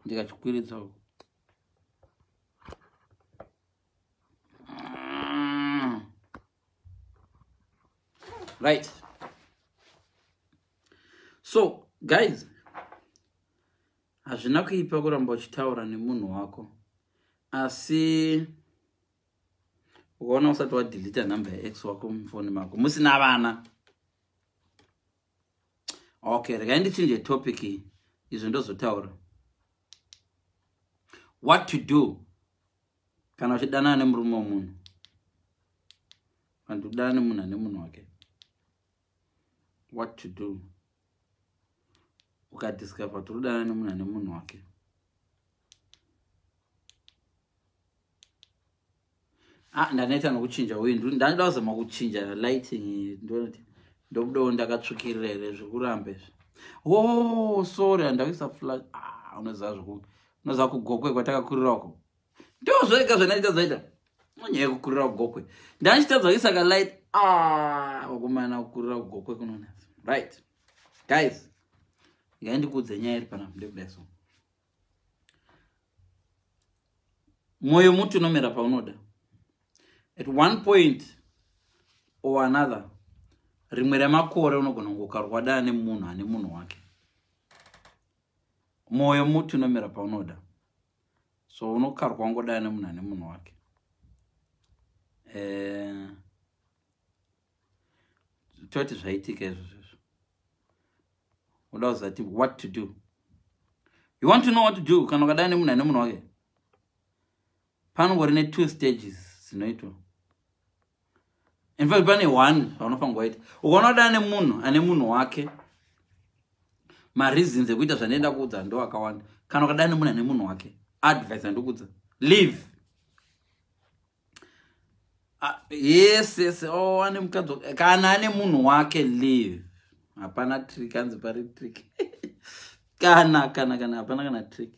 Ndikachikwiridza uku. Right, so guys, hazvina kuipa kuramba uchitaura nemunhu wako, asi ukaona usati wadelete nhamba yeex wako mufoni mako musina vana. Okay, regai ndichinje topic iyi. Izvo ndozotaura what to do kana uchidanana nemurume wemunhu, kana kudana nemunhu ane munhu wake. What to do ukadiscover kuti udana nemunhu ane munhu wake? Ah, ndaneta nokuchinja uyu. Ndanoda kuzama kuchinja lighting. Ndonoti ndobudawo ndakatsvukirira here zvekuramba izvi? Oh, sorry, handakuisa flash. Ah, unoziva zvoku unoziva kuGokwe kwatakakurira uko, ndo zvega zvandaita nyaya yekukurira kuGokwe. Ndandichitadza kuisa kalight. Ah, wakomana, kukurira kuGokwe kunonetsa. Right guys, ngaindikuudze nyaya iri panapa. Ndekudai so, mwoyo muti unomera paunoda. At one point or another, rimwe remakore unogona kungokarwa dana nemunhu ane munhu wake. Mwoyo muti unomera paunoda, so unokarwa wangodana nemunhu ane munhu wake. Toti zvaitika izvozvo, uda kuzati what to do? You want to know what to do kana ukadana nemunhu ane munhu wake? Panongori ne2 stages dzinoitwa. In fact, pane one zvaunofanirwa kuita ukaona kudana nemunhu ane munhu wake. Mareasons ekuita zvandienda kuudza ndo akawanda. Kana ukadana nemunhu ane munhu wake, advice andikuudza, leave. Ah, yes, oh, ane mukadzi kana ane munhu wake, leave. Hapana trick. Anzi pari trick? Kana hapana kana trick.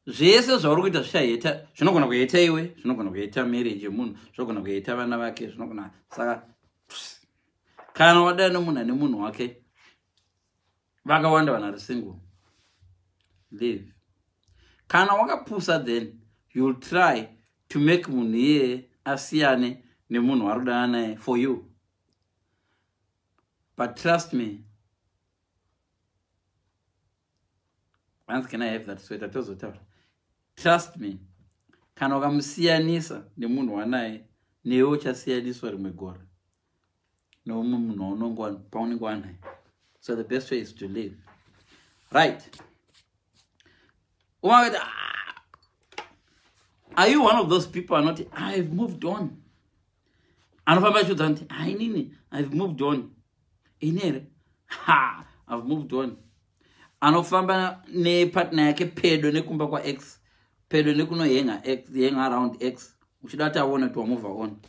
Zvese zvauri kuita zvichahurta. Zvinogona kuhurta iwe, zvinogona kuhurta marriage yemunhu, zvinogona kuhurta vana vake, zvinogona. Saka kana wadana nemunhu ane munhu wake, vakawanda vanhu ari single, leave. Kana wakapusa, then you'll try to make munhu iyeye asiyane nemunhu waari kudana naye for you. But trust me. Once, can I have that sweater? Tozotaura. Trust me, kana ukamusiyanisa nemunhu wanaye, newe uchasiyaniswa rimwe gore neumwe munhu paunenge wanaye. So the best way is to leave. Right, umakati, ah, are you one of those people anoti, "I've moved on"? Anofamba achiudza kuti, "Ainini, I've moved on. Ini here? Ha, I've moved on." Anofamba nepartner yake pedo nekumba kwaex, pedo nekunohenga hang around ex, uchida kuti aone kuti wamove on.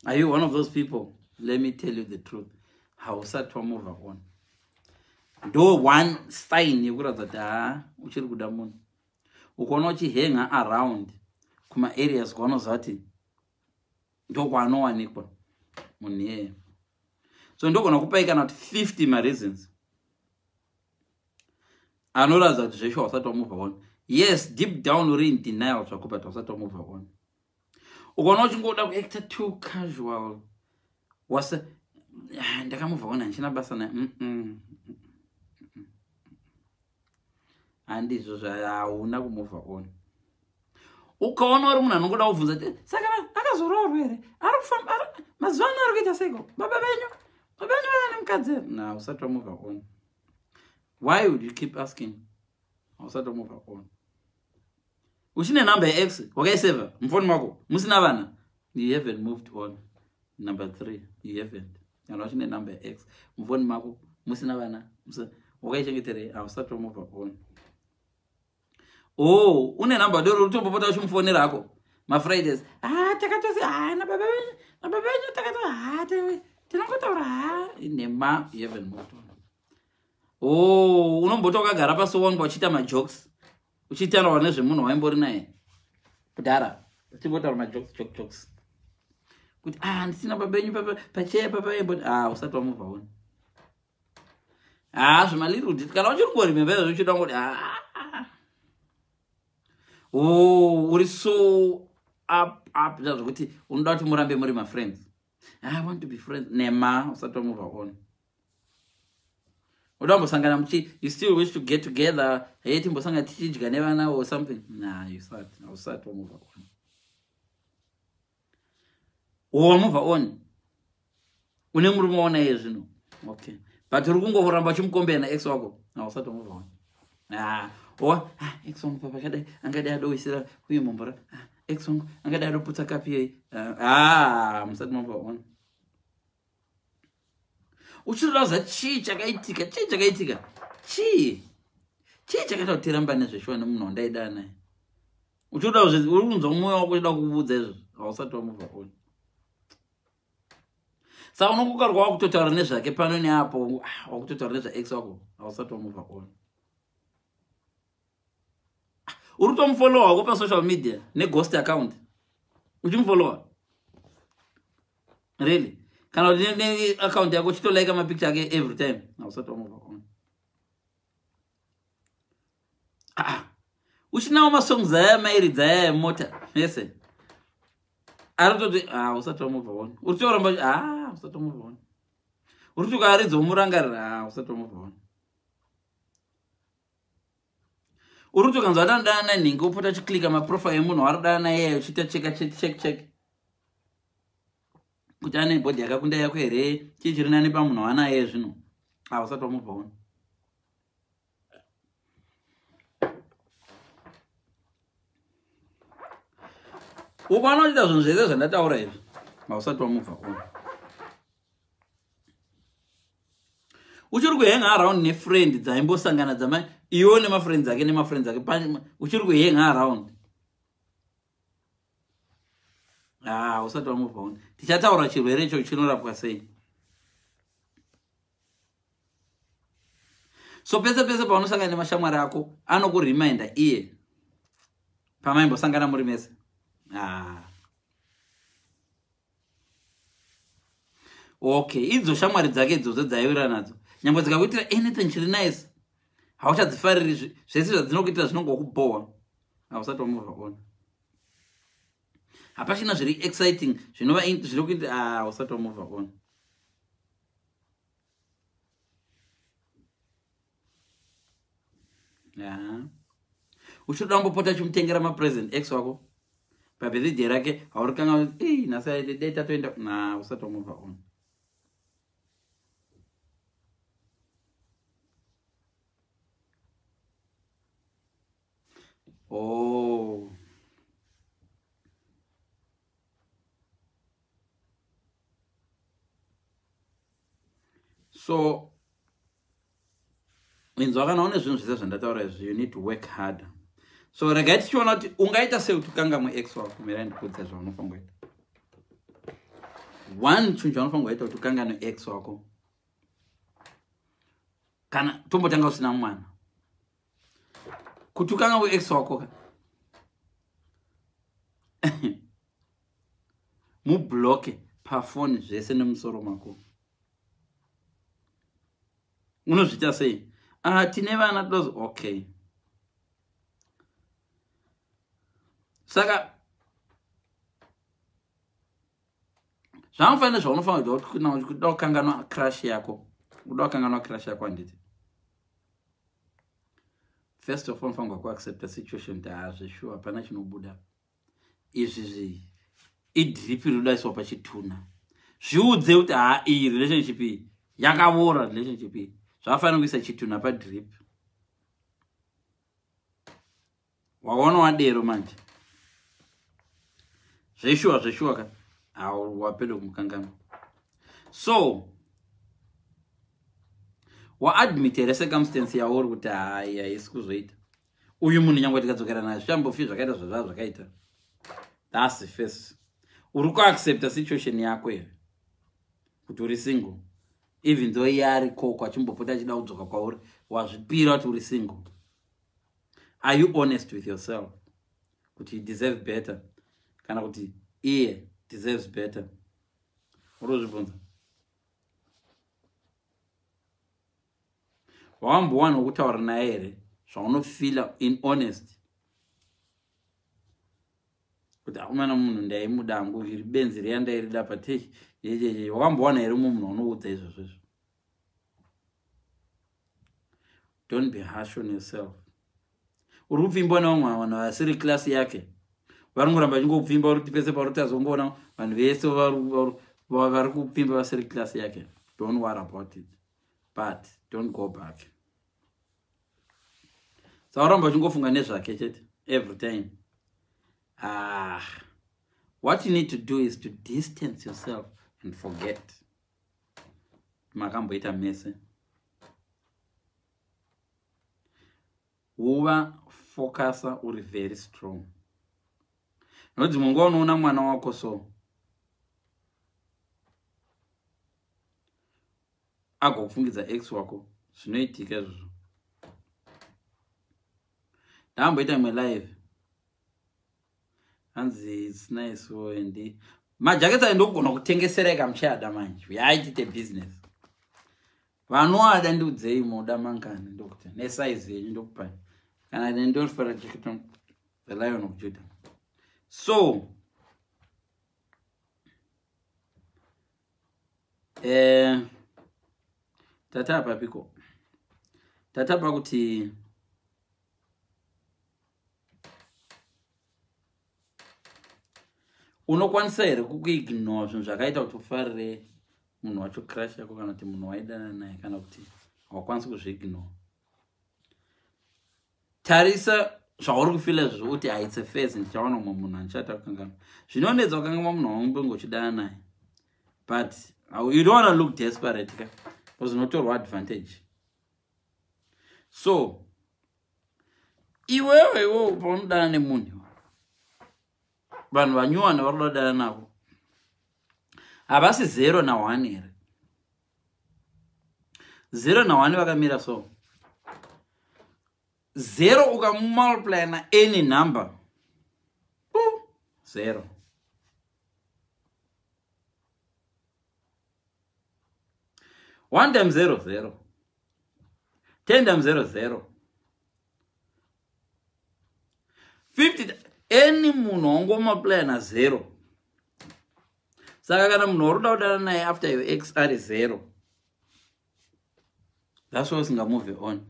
Are you one of those people? Let me tell you the truth, hausati wamove on. Ndo one sign yekuratidza kuti haa, uchiri kuda munhu. Ukaona uchihenga around kumaareas kwaunoziva kuti ndokwaanowanikwa munhu iyeye. So ndogona kupai kana kuti 50 mareasons anoratidza kuti zveshuwa usati wamove on. Yes, deep down uri in denial zvako, but usati wamove on. Ukaona uchingoda kuacta too casual, wasa, ah, ndakamove on, handichina basa naye, handizvo, hauna kumove on. Ukaona uri munhu anongoda kubvunza kuti, "Saka akazoroorwa here? Ari kufamba mazuva ano? Ari kuita seiko baba venyu? Baba venyu vava nemukadzi here?" Na usati wamove on. Why would you keep asking? Usati wamove on. Uchine nhamba yeex wakaisevha mufoni mako musina vana, you haven't moved on. Number three, you haven't. Kana uchine nhamba yeex mufoni mako musina vana, wakaichengeterei? Hausati wamove on. Oh, une nhamba doro, utombopota uchimufonera hako mafridays. Ah, takatosi, ah, nababa venyu, nababa venyu takato, ah, tinongotaura. Ha, nema, you haven't moved on. Oh, unombota wakagara pasi wangu uchiita majokes, uchitaura nezvemunhu waimbori naye kudhara, uchimbotaura majokes, joke jokes, kuti, "Ah, ndisina baba venyu pacheya papa." Ah, usati wamove on. Ah, zvemalittle, kana uchiri kungoremember izvo, uchida kungoti, ah. Oh, uri so up up zvekuti unoda kuti murambe muri mafriends. I want to be friends. Nema, usati wamove on. Unoda kumbosangana muchi, you still wish to get together, hey, timbosangana tichidya nevana or something. Nah, you start, usati wamove on. Wamove on. Une murume waona iye zvino. Okay. But uri kungoramba uchimukombera naex wako. Usati wamove on. Ah, oh, ah, ex wangu papa akadai, angadai adowisira uye mumbura. Ah, ex wangu angadai adoputsa kapi iyoyi. Ah, musati move on. Uchinoda kuziva chii chakaitika, chii chakaitika, chii chii chakaita kuti tiramba nezveshuwa nemunhu wandaida naye. Uchinoda uri kunzwa mwoyo wako uchida kukuudza izvozvo, hausati wamove on. Saka unongokarwa wakutotaura nezvake pano neapo, wakutotaura nezvaex wako, hausati wamove on. Uri kutomufollowa wako pasocial media neghost account, uchimufollowa really, kana kuti neaccount yako uchitolike mapicture ake every time, hausati wamove on. Ah, uchinawo masongs aya mairidza aya emota mese aritoti, ah, usati wamove on. Uri kutoramba, ah, usati wamove on. Uri kuti ukaridza umurangarira, ah, usati wamove on. Uri kuti ukanzwa adana nanhingi wopota uchiklika maprofile emunhu waari naye iyayo, uchiita cheka check check check kuti ane bhodhi yakakunda yako here, chii chiri nani pamunhu waanaye zvino, ah, usati wamove on. Ukaona uchiita zvinhu zvese zvandataura izvi, hausati wamove on. Uchiri kuhenga around nefriend dzaimbosangana dzama iwo nemafriends ake nemafriends ake, uchiri kuhenga around, ah, usati wamove on. Tichataura chirwere icho chinorapwa sei. So pese pese paunosangana nemashamwari ako anokureminda iye pamaimbosangana muri mese. Ah. Okay, idzo shamwari dzake idzodzo dzaiwira nadzo, nyangwe dzikakuitira anything chiri nice, hauchadzifariri. Zvese zvadzinokuitira zvinongokubhowa, hausati wamove on. Hapachina zviri exciting zvinova zvinokuita, ah, usati wamove on. Ya, uchinoda kumbopota uchimutengera mapresent ex wako pabirthday rake, hauri kanga ei nhasi dai tatoenda na, usati wamove on. Oh, so inzwa, kana une zvinhu zvese zvandataura izvi, you need to work harder. So regai tichiona kuti ungaita sei kuti ukangamwe ex wako. Mirai ndikuudza zvaunofanira kuita. One chinhu chaunofanira kuita kuti ukanganwe ex wako, kana tombotanga usina mwana, kuti ukangamwe ex wako ka, mubloke pafoni zvese nemusoro mako. Unozviita sei? Ah, tine vana tozi, okay. Saka zvanofanira, zvaunofanira kuita kuda kukanganwa crush yako, kuda kukanganwa crush yako, handiti? First of all, unofanirwa kuaccepta situation kuti hazveshuwa, hapana chinobuda. Izvi zvi idrip rinodaiswa pachitunha. Zviudze kuti ha, iyi relationship iyi yakavora, relationship iyi zvakafanira kuisa chitunha padrip. Waona wadero manje, zveshuwa zveshuwa ka, wapedwa kumukanganwa. So waadmit here circumstance yauri kuti hai, haisi kuzoita uyu munhu, nyange tikadzokera naye zvichambofi zvakaita zvazvaa zvakaita? That's the first. Uri kuaccepta situation yako here kuti uri single, even though iye ari koko achimbopota achida kudzoka kwauri? Wazvipira kuti uri single? Are you honest with yourself kuti you deserve better, kana kuti iye deserves better? Uri kuzvibvunza? Wawambowana wokutaura naye here zvaunofila in honest? Kuti akomana munhu ndaimuda hangu, iri benzi riya ndairida patechi yecheche. Wakambowana here mumwe munhu unoudza izvozvo izvo? Don't be harsh on yourself. Uri kupfimbwa nevamwe vanhu vasiri klasi yake, vari kungoramba vachingopfimba. Uri kuti pese pauri tazongoona vanhu vese vari kupfimba vasiri klasi yake. Don't worry about it, but don't go back. Sauramba uchingofunga nezvake chete every time. Ah, what you need to do is to distance yourself and forget makamboita mese. Uva focusa, uri very strong. Nokuti dzimwe nguva unoona mwana wako so agokufungidza ex wako. Zvinoitika izvozvo. Ndamboita imwe live, hanzi it's nice and majaketi ayo ndokugona kutengeserai kamuchada manje. Yaitite business. Vanoada ndiudzei moda mangani, ndokuti nesaizi yenyu ndokupai. Kana ndorifara jaketi, the Lion of Judah. So tatapa piko? Tatapa kuti unokwanisa here kukuignore zvinhu zvakaita kuti ufarire munhu wacho, crush yako, kana kuti munhu waidana naye, kana kuti haukwanisi kuzviignore? Tarisa zvauri kufila izvozvo kuti it's a phase, ndichawana umwe munhu, handichata kukanganwa. Zvinonetsa kukanganwa munhu waunenge uchidana naye, but you don't wanna look desperate ka, because unotorwa advantage. So iwewe iwewe paunodana nemunhu, vanhu vanyuwana vari kuda kudana navo havasi 0 na1 here? 0 na1 vakamira so. 0 ukamultiply na any number, 0. 1 times 0, 0. 10 times 0, 0. 50, any munhu wangomultiply na 0. Saka kana munhu wauri kuda kudana naye after your ex ari 0, that's why usingamove on.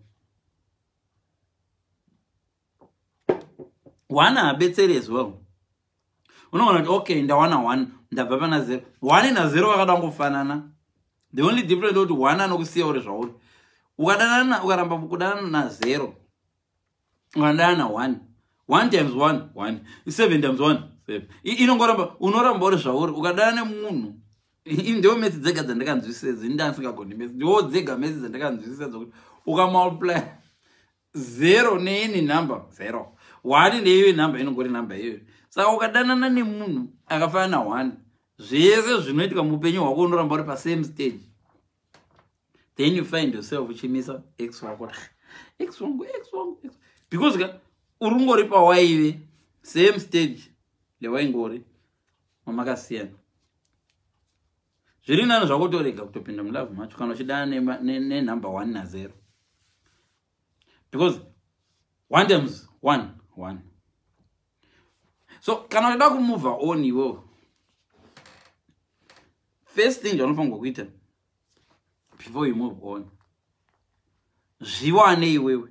One haabetseri as well. Unoona kuti okay, ndawana one, ndabva pana 0. 1 na0 vakada kungofanana. The only difference kuti one anokusiya uri zvauri. Ukadanana, ukaramba kudanana na0, ukadana na1, 1 times 1, 1. 7 times 1, 7. Inongoramba, unoramba uri zvauri. Ukadana nemunhu, ndiwo maths dzega dzandakanzwisisa idzi. Ndandisingagoni maths. Ndiwo dzega maths dzandakanzwisisa dzokuti ukamultiply 0 neany number, 0. 1 neiyo number inongori number iyoyo. Saka ukadanana nemunhu akafanana na1, zvese zvinoitika muupenyu hwako unoramba uri pasame stage. Then you find yourself uchimisa ex wako, ex wangu, ex wangu, ex, because ka uri ungori pawaive, same stage lewaingori mamakasiyana. Zviri nani zvakutorega kutopinda mulove macho kana uchidana nenumber 1 na0, because 1 times 1, 1. So kana uchida kumove on iwewo, first thing zvaunofanirwa kuita before you move on, zviwane iwewe.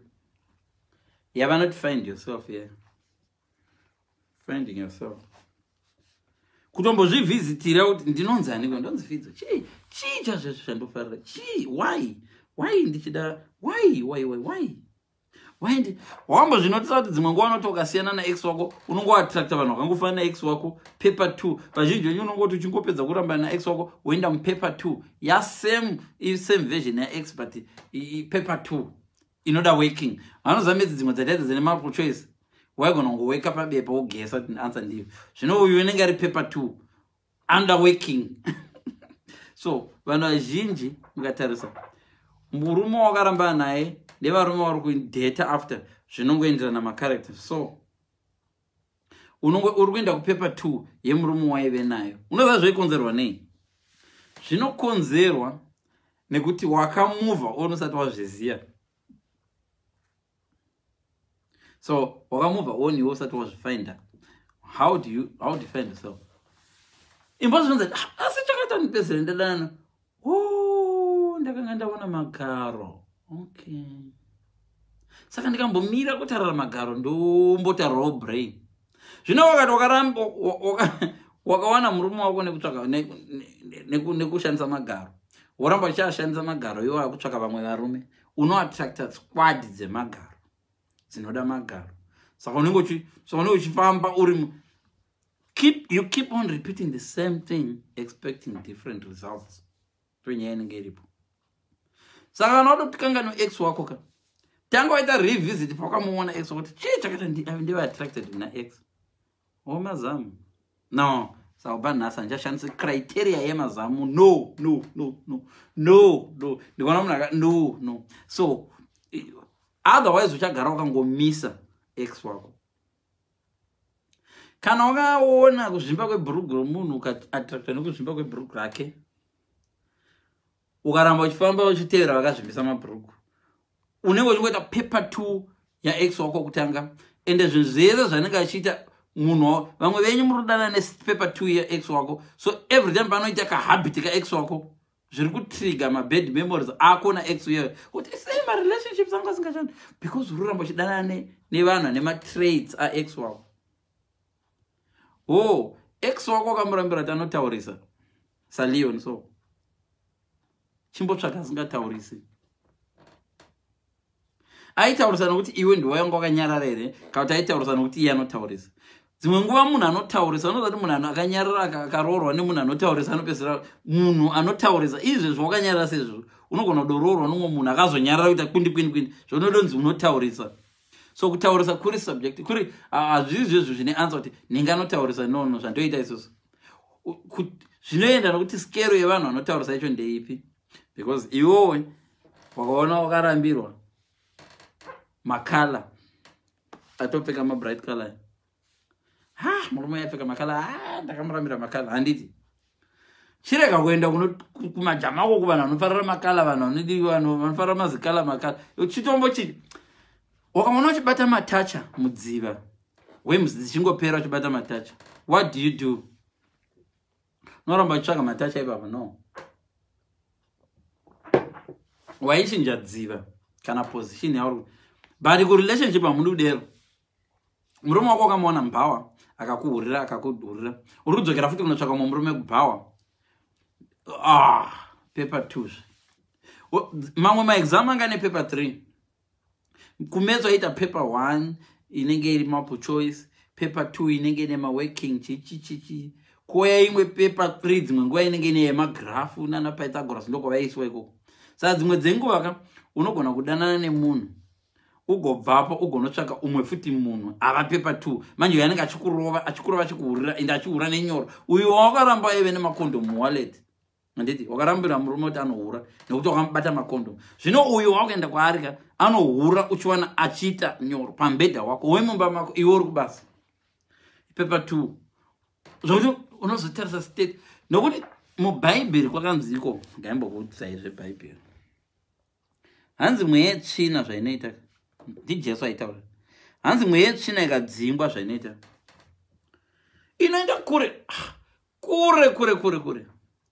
Yavanoti find yourself, yeah, finding yourself, kutombozvivhizitira kuti ndinonzi aniko? Ndonzi Fidzo. Chii, chii chazvezvo chandofarira? Chii? Why ndichida? Why, why, why, why, why ndi wambozvinotisa kuti dzimwe nguva unoti ukasiyana naex wako unongoattracta vanhu vakangofanana naex wako, paper 2. Vazhinji venyu unongoti uchingopedza kurambana naex wako, woenda mupaper 2 yasame same version yaex, but paper 2 inoda working. Vanoziva maths dzimwe dzataita dzine multiple choice, waigona kungoweka pabepa wogesa kuti answer ndiyo. Zvino uyu unenge ari paper 2, under working. So vanhu vazhinji mukatarisa murume wakarambana naye nevarume vari kudata after, zvinongoenderana macharacter. So uri kuenda kupaper 2 yemurume waive nayo. Unoziva zvoikonzerwa nei? Zvinokonzerwa nekuti wakamuvha on usati wazviziva. So wakamuvha on iwe usati wazvifinda. How do you, how do you find yourself? Imbozvinonzi ah, asi chakaita ndipedzere ndadanana. Oh, ndakanga ndaona magaro. Okay. Saka ndikambomira kutarara magaro ndombotarirawo brain. Zvino wakati wakaramba wakawana murume wako nekutsvaka nekushandisa magaro. Woramba uchiashandisa magaro iwo akutsvaka vamwe varume. Unoattracta squad dzemagaro. Dzinoda magaro. Saka unenge uchifamba uri keep you keep on repeating the same thing expecting different results. Tonyaya inenge iripo. Saka kana wada kuti ex wako ka tanga waita revisit pawakamuona ex wako kuti chii chakaita ndive attracted kuna ex. O mazamu. No, saka kubva nhasi handichashandisi criteria yemazamu. No, no, no, no, no, no. Ndikaona munhu aka no, no. So otherwise uchagara wakangomisa ex wako. Kana wakaona kuzvimba kwebhurugu romunhu ukaattractwa nekuzvimba kwebhurugu rake, ukaramba uchifamba uchitevera vakazvimbisa mabhurugu, unenge uchingoita paper 2 yaex wako kutanga. Ende zvinhu zvese zvanenge achiita munhu, vamwe venyu muri kudanana nepaper 2 yaex wako, so every time panoita kahabit kaex wako zviri kutrigger mabad memories ako naex uyeyo kuti sei marelationships angu asingashandi, because uri kuramba uchidanana nevanhu vane matraits aex wako. Oh, ex wako wakamurambira kuti anotaurisa saleon, so chimbotsvaga asingataurisi. Aitaurisa nokuti iwe ndiwe wanga wakanyarara here, kana kuti aitaurisa nokuti iye anotaurisa? Dzimwe nguva munhu anotaurisa, unoziva kuti munhu akanyarara akaroorwa nemunhu anotaurisa anopedzisira munhu anotaurisa. Izvezvi wakanyarara sezvo unogona kudoroorwa nomumwe munhu akazonyarara kuita kwindi kwindi kwindi, zvonodonzi unotaurisa. So kutaurisa kuri subject, kuri hazviri zvezvo zvine answer kuti nhinga anotaurisa. No, no, zvandoita isusu zvinoenda nokuti skero yevanhu vanotaurisa icho ndeipi, because iwowe wakaona wakarambirwa makala atopfeka mabright color. Ha, murume aipfeka makala, ha, ndakamurambira makala. Handiti chirega kuenda kumajamako kuvanhu vanofarira makala, vanhu vanodi vanhu vanofarira mazikala makala. Chitombo chi wakaona uchibata matacha mudziva wems dzichingopera uchibata matacha, what do you do? Unoramba uchitsvaga matacha ipapo? No, waichinja dziva kana position yauri. But kurelationship hamudi kudero. Murume wako wakamuona mubhawa akakuhurira, akakuhurira, uri kudzokera futi kunotsvaka mumwe murume kubhawa. Ah, paper 2. Mamwe maexam anga nepaper 3. Kumetso aita paper 1 inenge iri multiple choice, paper 2 inenge ine maworking chichi chichi, kuoya imwe paper 3 dzimwe nguva inenge ine yemagrafu nana Pythagoras, ndokwavaiswa ikoko. Saka dzimwe dzenguva ka unogona kudanana nemunhu ugobvapo ugonotsvaka umwe futi munhu ava paper 2. Manje uyo anenge achikurova, achikurova, achikuhurira, ende achihura nenyoro. Uyu wawakaramba aive nemakondomu wallet, handiti? Wakarambira murume kuti anohura nekuti wakamubata makondomu. Zvino uyu wakuenda kwaari ka anohura, uchiwana achiita nyoro pambedha wako wemumba mako, iwe uri kubasa. Paper 2, zvokuti unozotarisa state, nokuti mubhaibheri kwakanziko, ngaimbokuudzai zvebhaibheri, hanzi mweya yetsvina zvainoita, ndiJesu aitaura, hanzi mweya yetsvina ikadzingwa zvainoita, inoenda kure kure kure kure kure,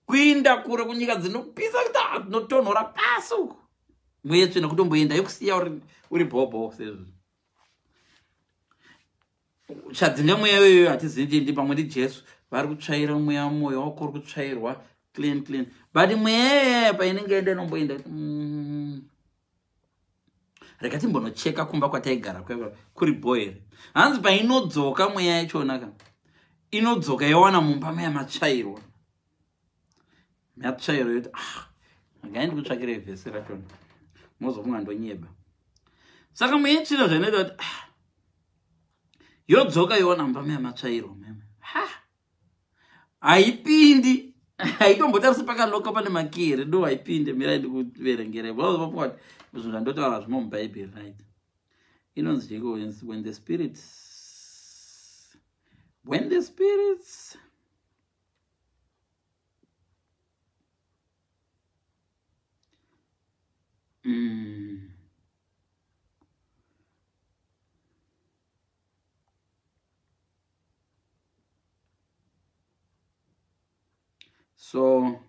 kuinda kure kunyika dzinopisa, dzinotonhora pasi uko. Mweya yetsvina kutomboenda yokusiya uri bhobho sezvo chadzinga mweya iyoyo. Hatizivi ndi pamwe ndiJesu vari kutsvaira mweya, mwoyo wako uri kutsvairwa clean clean, but mweya iyoyo painenge enda inomboenda, rega timbonocheka kumba kwataigara kuri bho here. Hanzi painodzoka mweya yachona ka, inodzoka yawana mumba maya matsvairwa, matsvairwa, yoti ah, ngai ndikutsvakirei vhesi rachona, mozofunga ndonyeba. Saka mweya yetsvina zvainoita kuti ah, yodzoka yoona mumba maya matsvairwa meme, ha, haipindi, haitombotarisi pakaloka pane makii here. Ndo haipinde. Mirai ndikuverengere kuti zvinhu zvandotaura zvimo mubhaibheri, right? Inonzi chiko? When the spirits So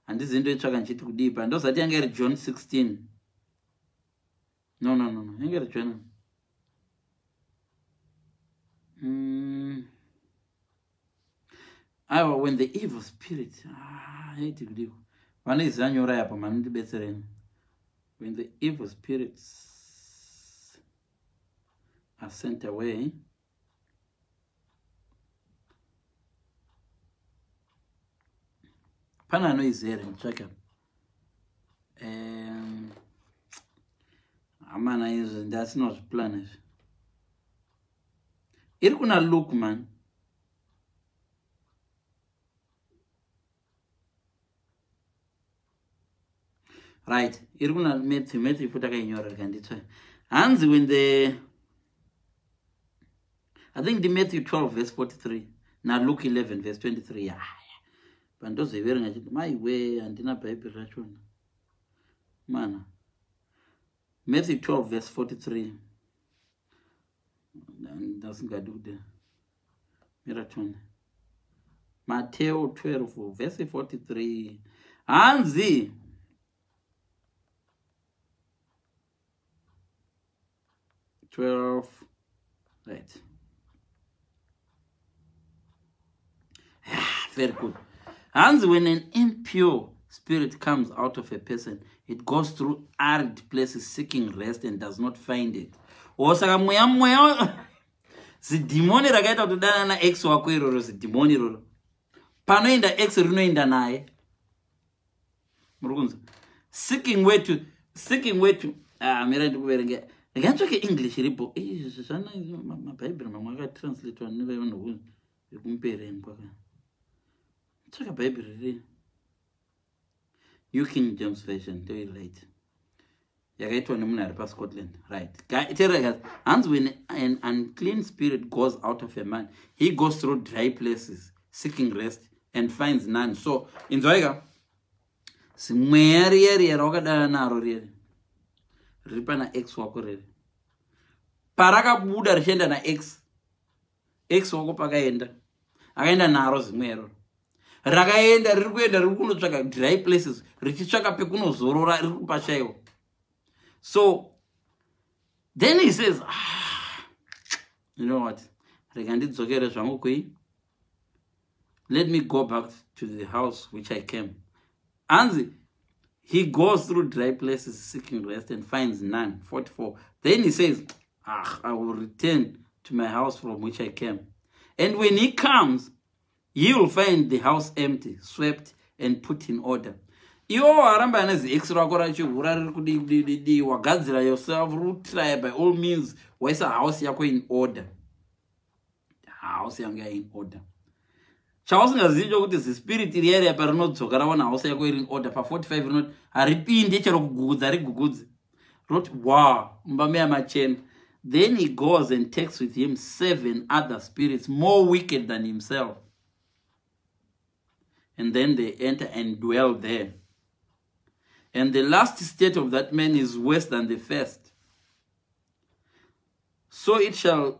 handizivi ndoitsvaka ndichiti kudii pa ndozati yanga iri John 16. No, no, no, no, yanga iri John. Aiwa, when the evil spirit, ah, yaiti kudiko, vanoiziva nyora yapo manondibetsereni. When the evil spirits are sent away, pane anoiziva here? Nditsvaka hamana izvi, ndasina zviplan izvi. Iri kuna Luke, man. Right, iri kuna Matthew. Matthew futi akainyora, rikanditsva. Hanzi when the, I think ndi Matthew 12 verse 43 naLuke 11 verse 23. Yaya pandozoiverenga chiti maiwe, handina bhaibheri rachona mana. Matthew 12 verse 43, ndasingadi kuti miratone. Mateo 12 verse 43, hanzi 12, right? Ah, very good. Hanzi when an impure spirit comes out of a person, it goes through arid places seeking rest and does not find it. O saka mweya zidhimoni rakaita kuti udana naex wako iroro, zidhimoni iroro panoenda ex rinoenda naye. Muri kunzwa? Seeking way to, ah, mira ndikuverenge, ndingatsvake English iripo. Izvi zvana mabhaibheri mamwe akatranslatewa nevanhu vekumperengwa. Tsvaka bhaibheri riri New King James Version, ndoiri right, yakaitwa nemunhu ari paScotland, right? Teerera guys. Hanzi when an unclean spirit goes out of a man, he goes through dry places seeking rest and finds none. So inzwaika, zimweya riya riya rawakadana naro riri riri pana ex wako, riri parakabuda richienda naex, ex wako pakaenda akaenda naro zimwe iroro, rakaenda, riri kuenda, riri kunotsvaka dry places, richitsvaka pekunozorora, riri kupashaiwa. So then he says, ah, you know what, rega ndidzokere zvangu kui, let me go back to the house which I came. Hanzi he goes through dry places seeking rest and finds none. 44, then he says, ah, I will return to my house from which I came. And when he comes, he will find the house empty, swept and put in order. Iwo waramba ane ex rako rachihura, riri kudididi, wagadzira yourself, rutry by all means, waisa house yako in order. House yangu yain order. Chausingazivi chokuti zispirit riya riya parinodzoka raona house yako iri in order, pa45 rinoti haripindi chero kugugudza, harigugudzi, roti wa mumba meya machena. Then he goes and takes with him seven other spirits more wicked than himself, and then they enter and dwell there, and the last state of that man is worse than the first. So shall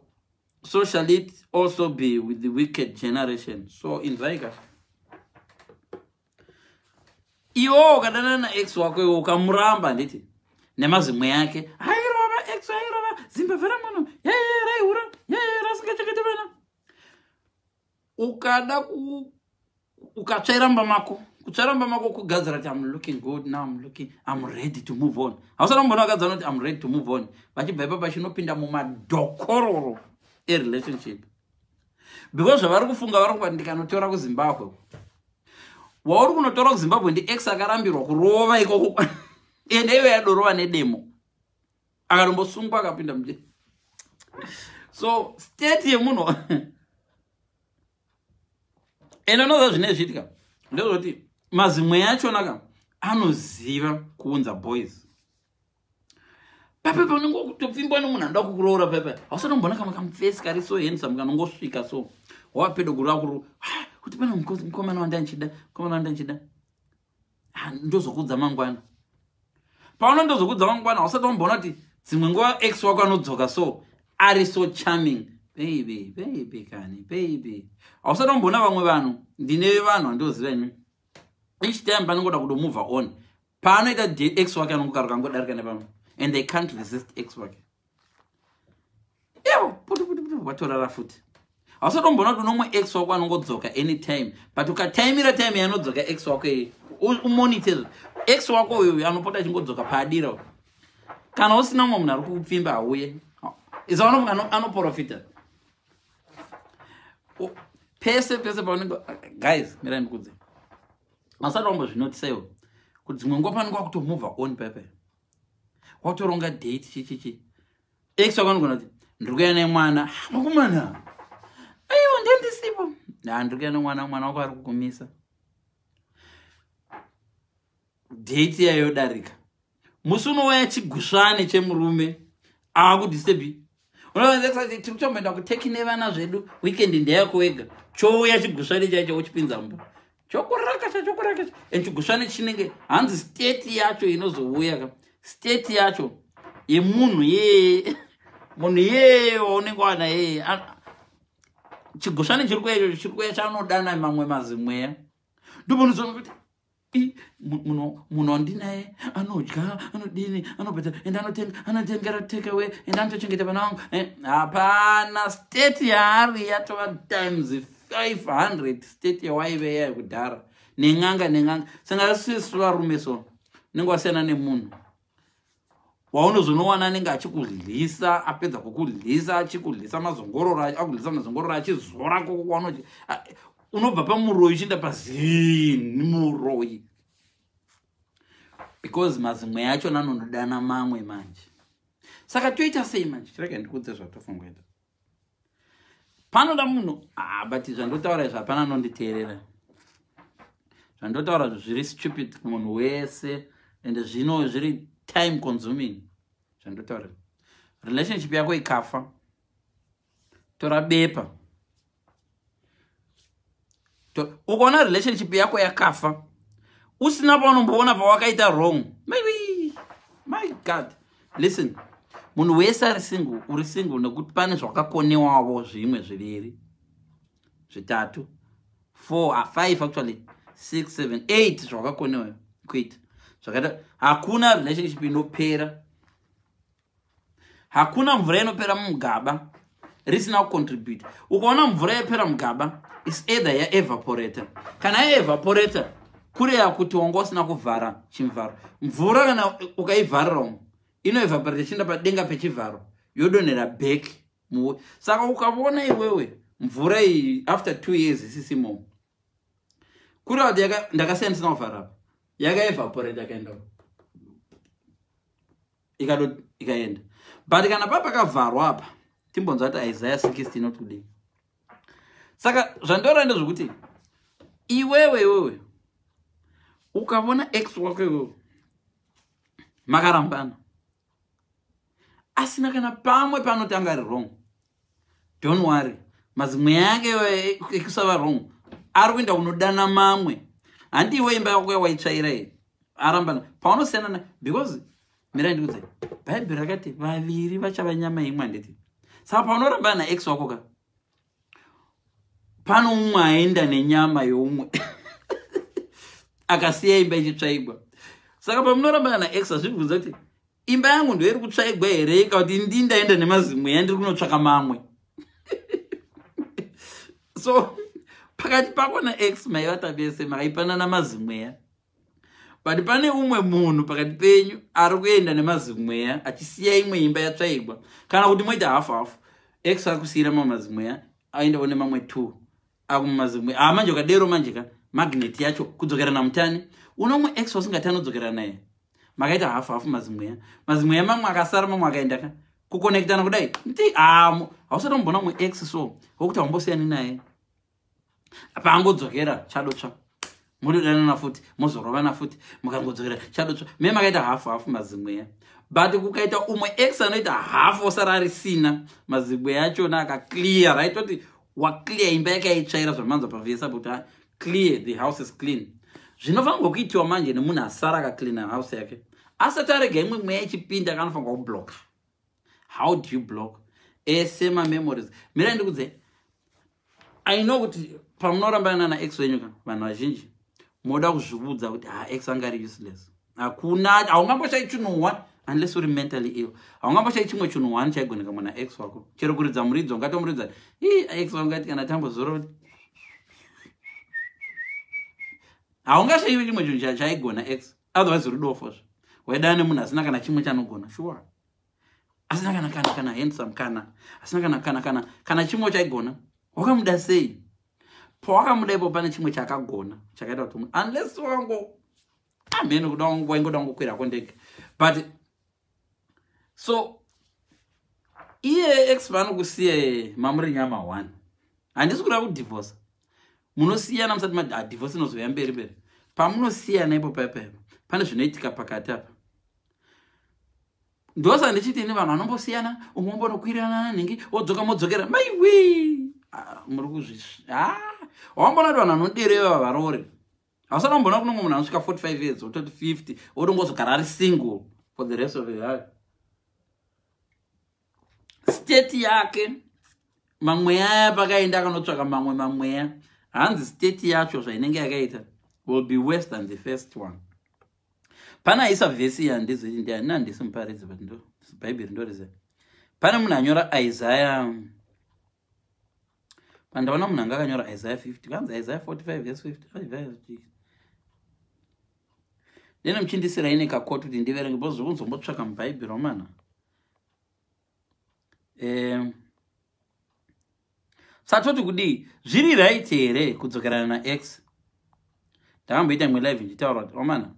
it also be with the wicked generation. So inzwaika, iwo ukadanana naex wako, iwo ukamuramba, nditi nemazimwe yake airova, ex airova zimbavha ramunhu, yeye raihura, yeye rasingachengete vana, ukada ukatsvaira mumba mako, kutsvaira mumba mako kugadzira kuti I'm looking good now, I'm looking, I'm ready to move on. Hausana kumbona vakadzi vanoti I'm ready to move on, vachibva ipapo vachinopinda mumadhokororo erelationship, because zvavari kufunga, vari kuva ndikanotora kuZimbabwe, wauri kunotora kuZimbabwe ndi ex akarambirwa kurova ikoko, ende ive yadorova nedemo, akatombosungwa, akapinda muje. So state yemunhu, ende unoziva zvine zviitika ndezvoti mazimwe achona ka anoziva kuunza boys pape panonge kutopfimbwa nemunhu anoda kukuroora. Pepe hausati kumboona kamwe kamufesi kari so handsome kanongosvika, so wava pedo kureva kuru kuti pane mukomana wandanchida, mukomana wandanchida, ndozokudza mangwana. Paunondozokudza mangwana, hausati wamboona kuti dzimwe nguva ex wako anodzoka, so ari so charming. Baby, baby kani, baby. Hausati wamboona vamwe vanhu? Ndine vanhu vandoziva ini. Each time panongoda kutomove on, paanoita ex wake anongokaruka angodarika nepamwe, and they can't resist ex wake. Ivo putu putu putu, watorara futi. Hausati wamboona kuti unomwe ex wako anongodzoka anytime, but ukataimira time yanodzoka ex wako iyi, umonitor ex wako uyu anopota achingodzoka paadira. Kana usina mumwe munhu ari kukupfimba, hauye isa anoprofita pese pese paunenge. Guys, mirai ndikudze. Masati wambozvinotisaiwo kuti dzimwe nguva panenge wakutomove on pepe, watoronga date, chichichi, ex wako anogona kuti, "Ndiri kuya nemwana." Vakomana, aiwa, ndendisipo. Ha, ndiri kuya nemwana. Mwana wako ari kukumisa. Date yayodarika, musi unouya chigusvane chemurume akudisturbi. Tiri kutomboenda kuTurkey nevana zvedu, weekend ndeyako wega. Chouya chigusvane chaicho, uchipinza mumba, chokurakasha, chokurakasha. And chigusvane chinenge, hanzi state yacho inozouya ka, state yacho yemunhu yeye, munhu yeye waunenge wana yeye, chigusvane chiri kuya ichocho, chiri kuya chanodana mamwe mazimweya. Ndoponozoona kuti munhu wandinaye anodya, anodini, anobhadhara, ende anotenga, anotengera takeaway, ende anotochengeta vana vangu. Hapana, state yaari yatova times 500 state yawaive yayo kudhara. Nen'anga, nen'anga. Saka sisu varume so, unenge wasiyana nemunhu waunozonowana anenge achikudyisa, apedza kukudyisa, achikudyisa mazongororo, akudyisa mazongororo, achizora koko kwaunochi. Unobva pamuroyi uchienda pazini muroyi, because mazimwe achona anondodana mamwe manje. Saka toita sei manje? Chirega ndikudze zvatofanira kuita. Panoda munhu, ah, but zvandotaura izvi hapana anonditeerera. Zvandotaura zviri stupid kumunhu wese, and zvino zviri time consuming zvandotaura. Relationship yako ikafa, tora bepa. Ukaona relationship yako yakafa usina paunomboona pawakaita wrong, maybe, my God, listen, munhu wese ari single, uri single nekuti pane zvakakonewavo zvimwe zviviri, zvitatu, four, ah, five, actually six, seven, eight zvawakakonewa kuita zvakaita. Hakuna relationship inopera, hakuna mvura inopera mumugaba risina kucontribute. Ukaona mvura yapera mugaba, is either yaevaporata. Kana yaevaporata, kureya kuti wanga usina kuvhara chimuvharo. Mvura kana ukaivharira umu, inoevaporata ichienda padenga pechivharo, yodonhera back. Saka ukavona iwewe mvura iyi after 2 years isisimo, kureva kuti ndakasiya ndisina kuvhara apa, yakaevaporata, yakaenda ikado, ikaenda. But kana pa pakavharwa apa, timbonzwa kuti Isaiah 60 inoti kudii. Saka zvandora ndezvekuti iwewe, iwewe ukavona ex wako iwewe makarambana asina kana pamwe panotanga ari wrong, don't worry, mazimwe yake ekusava wrong ari kuenda kunodana mamwe. Handi iwe imba yako yawaitsvaira iyi arambana paunosiyana, because mirai ndikudze, Bhaibheri rakati vaviri vachava nyama imwe, handiti? Saka paunorambana naex wako ka, pano umwe aenda nenyama youmwe, akasiya imba ichitsvaigwa. Saka pamunorambana naex, hazvibvunza kuti imba yangu ndoiri kutsvaigwa here, ka kuti ndi ndaenda nemazimwe yandiri kunotsvaka mamwe. So pakati pako naex maivata vese, makaipanana mazimweya, but pane umwe munhu pakati penyu ari kuenda nemazimweya achisiya imwe imba yatsvaigwa. Kana kuti moita hafu hafu, ex akusiyira mamwe mazimweya, aendawo nemamwe two akumazimweya. Ah, manje ukadero manje ka, magnet yacho kudzokerana mutani. Unomwe ex wasingatani udzokerana naye, makaita hafu hafu mazimweya, mazimweya mamwe akasara, mamwe akaenda ka, kukonektana kudai nti hausati wamboona mumwe ex so wokuti haumbosiyani naye, paangodzokera chadotsva, munodanana futi, mozorovana futi, mukangodzokera chadotsva, me makaita hafu hafu mazimweya. But kukaita umwe ex anoita hafu, osara arisina mazimweya achona, akaclear, right? Toti waclear imba yake, aitsvaira zvamanzwa pavhesa kuti clear, the house is clean. Zvinofanirwa kuitiwa manje nemunhu asara akacleana house yake, asati arega imwe mweya ichipinda, kanofanirwa kublocka. How do you block? Ese mamemories, mirai ndikudze. I know kuti pamunorambana naex wenyu ka, vanhu vazhinji moda kuzviudza kuti ha, ex anga ari useless. Hakuna, haungamboshai chinhu one, unless uri mentally ill. Haungamboshai chimwe chinhu one chaigoneka muna ex wako. Chero kuridza muridzo, ungatomuridza i ex wangu ati kana tambozora kuti haungashaiwi chimwe chinhu chaigona ex. Otherwise uri dofozve, waidana nemunhu asina kana chimwe chanogona. Sure, asina kana handsome, kana asina kana chimwe chaigona. Wakamuda sei? Pawakamuda ipo pane chimwe chakagona chakaita kuti, unless wakango amhene kuda, waingoda kungokwirako ndege. But so iye ex paanokusiya, mamuri nyama one. Handisi kuda kudhivhosa. Munosiyana musati madhivhosi, inozouya mberi mberi. Pamunosiyana ipo paipa, pane zvinoitika pakati apa. Ndosa ndichiti ini vanhu vanombosiyana, umwe ombonokwirana nanhingi, wodzoka, modzokera. Maiwi, ah, muri kuzvi wambona kuti vanhu vanodereva varore. Hausati wambona kunomwe munhu anosvika 45 years, ototi 50, otongozogara ari single for the rest of his life. State yake, mamweya aya pakaenda akanotsvaka mamwe mamweya, hanzi state yacho zvainenge yakaita will be worse than the first one. Pana aisa vhesi yandizoti ndiani, handisi muparidzi, but ndo Bhaibheri ndoriziva. Pane munhu anyora Isaiah, pandaona munhu anga akanyora Isaiah 50, kanzi Isaiah 45 verse 50. Ndene muchindisira ine kakoti kuti ndiverenge, because zvokunzombotsvaka muBhaibheri wamana. Satoti kudii, zviri right here kudzokerana naex? Ndakamboita imwe live ndichitaura kuti wamana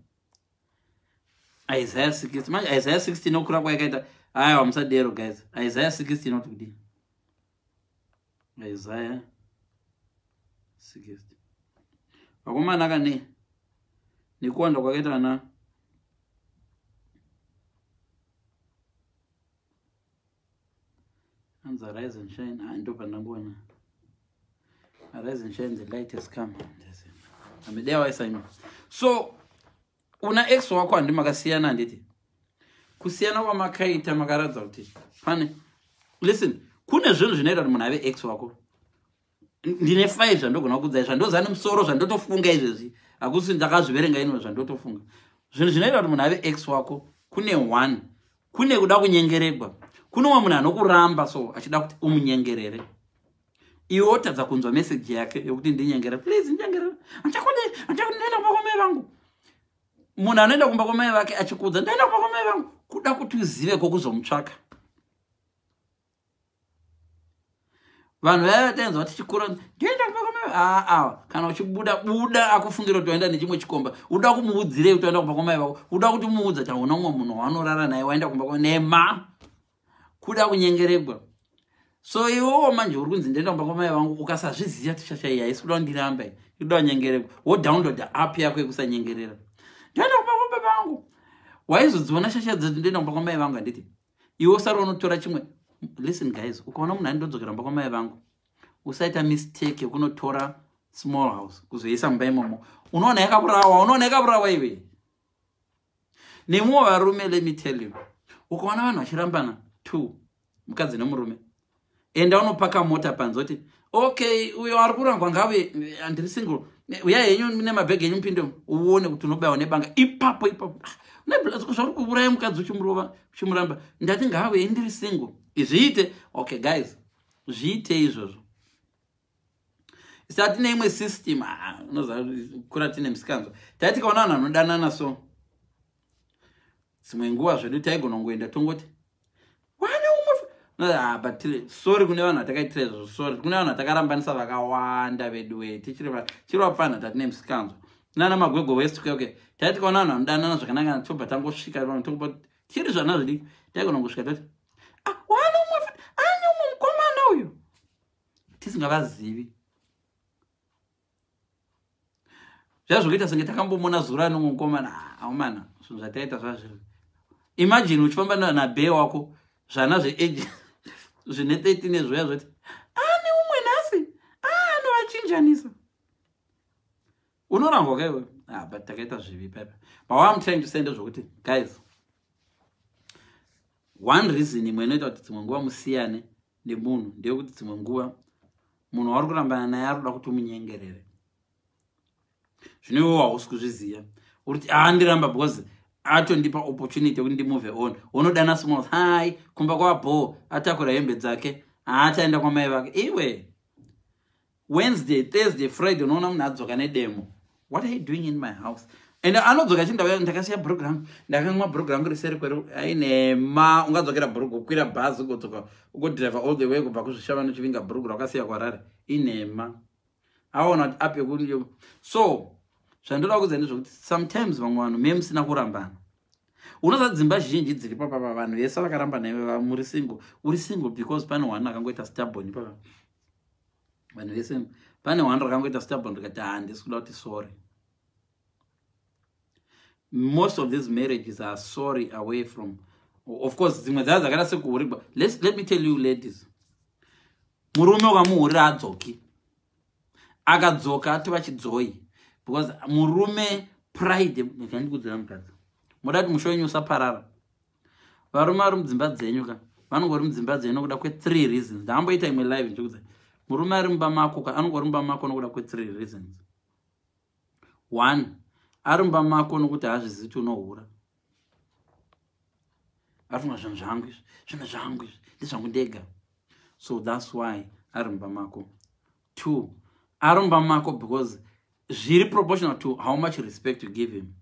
Isaiah 60, manje Isaiah 60 nokura kwayakaita. Aiwa, musadero guys. Isaiah 60 inoti kudii? Isaiah 60, vakomana, kane nekuwanda kwakaita ana anzi "Arise and shine". Ah, ndo pandangoona "Arise and shine, the light has come". Amedea waisaima. So una ex wako, handi makasiyana? Handiti kusiyana kwamakaita makaratidza kuti pane, listen, kune zvinhu zvinoita kuti munhu ave ex wako. Ndine five zvandogona kukudzai, zvandoziva nemusoro, zvandotofunga izvezvi. Hakusi ndakazviverenga ino, zvandotofunga, zvinhu zvinoita kuti munhu ave ex wako. Kune one, kune kuda kunyengeregwa. Kune umwe munhu anokuramba so achida kuti umunyengerere, iwe wotadza kunzwa meseji yake yokuti "Ndinyengere please, ndinyengerere, handichakudi, handichakudi, ndaenda kumba kwamai vangu." Munhu anoenda kumba kwamai vake achikuudza "Ndaenda kumba kwamai vangu", kuda kuti uzive kwokuzomutsvaka. Vanhu vaya vatainzwa tichikura, "Ndoenda kumba kwamai." Aa, kana uchibuda buda, akufungira kuti waenda nechimwe chikomba. Uda kumuudzirei kuti waenda kumba kwamai vako? Uda kuti umuudza kuti hauna umwe munhu wanorara naye, waenda kumba kwa nema kuda kunyengeregwa. So iwewo manje uri kunzi "Ndoenda kumba kwamai vangu", ukasazviziva, tichachai haisi kuda kundiramba, ikuda kunyengeregwa. Wodownloada app yako yekusanyengerera. "Ndoenda kumba kwababa vangu." Waizodziona shasha dzedu, "Ndoenda kumba kwamai vangu." Handiti iwe usari unotora chimwe. Listen guys, ukaona munhu "Andindodzokera mumba kwamai vangu", usaita mistake yekunotora small house kuzoisa mumba imomo. Unoona yakaburawa, unoona yakaburawa iwe. Nemuwo varume, let me tell you, ukaona vanhu vachirambana two, mukadzi nemurume, enda unopaka mota panze, oti "Okay, uyo ari kurangwa ngave, handiri single, uya henyu nemabhegi enyu, mupinde." Uone kuti unobayiwa nebanga ipapo ipapo. Ah, zvauri kuuraya mukadzi uchimurova, uchimuramba. Ndati ngave, ndiri single, zviite. Okay guys, zviite izvozvo. Isati neimwe system. Ah, unoziva kura tine musikanzwa, taiti kaona vanhu vanodanana so, dzimwe nguva zvedu taigona kungoenda tongoti wane umwe. Ah, but sorry kune vanhu vatakaitira izvozvo, sorry kune vanhu vatakarambanisa vakawanda vedu we. Tichiri vapfanha, tatine musikanzwa nana Magwegwe West. Okay, taiti kaona vanhu vanodanana zvakanaka, tobva tangosvika tichiri zvana zvidiki, taigona kungosvika toti "Ah, wane umwe futi, ane umwe mukomana uyu", tisingavazivi. Zvazvokuita senge takambomona zura nomwe mukomana. Aumana, zvinhu zvataita zvazvo. Imagine uchifamba nabe wako, zvana zveage zvine 13 nezvoya, zvoti ane umwe nhasi, anovachinjanisa, unorangwa kaiwe. Ah, but takaita zvivi paipa. But what I'm trying to say ndezvokuti guys, one reason imwe inoita kuti dzimwe nguva musiyane. Nemunhu ndeyekuti dzimwe nguva munhu wauri kurambana naye ari kuda kuti umunyengerere. Zvino iwewo hausi kuzviziva, uri kuti aandiramba because atondipa opportunity yekuti ndimove on. Unodana small hai kumba kwabho, atakura hembe dzake, haachaenda kwamai vake. Iwe Wednesday, Thursday, Friday, unoona munhu adzoka nedemo. "What are you doing in my house?" And anodzoka achinda, "Ndakasiya bhurugu rangu, ndakamwa bhurugu rangu riseri kweru." Ainema, ungadzokera bhurugu, kukwira bhazi, ugodzoka, ugodhiraivha all the way kubva kuZvishavane uchivinga bhurugu rakasiya kwarari? Inema. Aona kuti app yeku. So zvandoda kudza ndezvekuti sometimes vamwe vanhu me musina kurambana, unoziva dzimba zhinji dziri papapa, vanhu vese vakarambana ive muri single. Uri single because pane one akangoita stubborn papa. Vanhu vese, pane one rakangoita stubborn rikati, "Handisi kuda kuti sorry." Most of these marriages are sorry away from. Of course dzimwe dzaa dzakaita sekuhurigwa. Let me tell you, ladies, murume ukamuhurira adzoki. Akadzoka atova chidzoi, because murume pride. Ndikudzira mukadzi, muda kuti musha wenyu usaparara. Varume vari mudzimba dzenyu ka, vanongori mudzimba dzenyu nokuda kwe-three reasons. Ndaamboita imwe live ndichikudza, murume ari mumba mako ka, anongori mumba mako nokuda kwe-three reasons. One, ari mumba mako nokuti haazvizivi kuti unohura. Arifunga, "Zvinhu zvangu izvi, zvinhu zvangu izvi, ndezvangu ndega." So that's why ari mumba mako. Two, ari mumba mako because zviri proportional to how much respect you give him.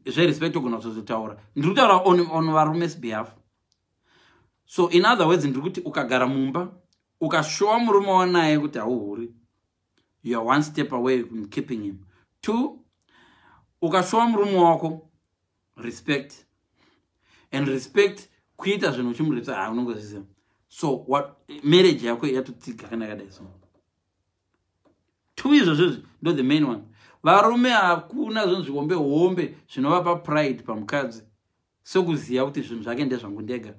Zverespect ogona kutozotaura, ndiri kutaura on varume's behalf. So in other words, ndiri kuti ukagara mumba, ukashowa murume wanaye kuti hauhuri, you are one step away from keeping him. Two, ukashowa murume wako respect, and respect kuita zvinhu uchimurepsa, ha, unongozviziva. So what, marriage yako yatotsiga kana yakadai. So two izvozvozvi ndo the main one. Varume, hakuna zvinhu zvihombe hombe zvinovapa pride pamukadzi sekuziva kuti zvinhu zvake ndezvangu ndega.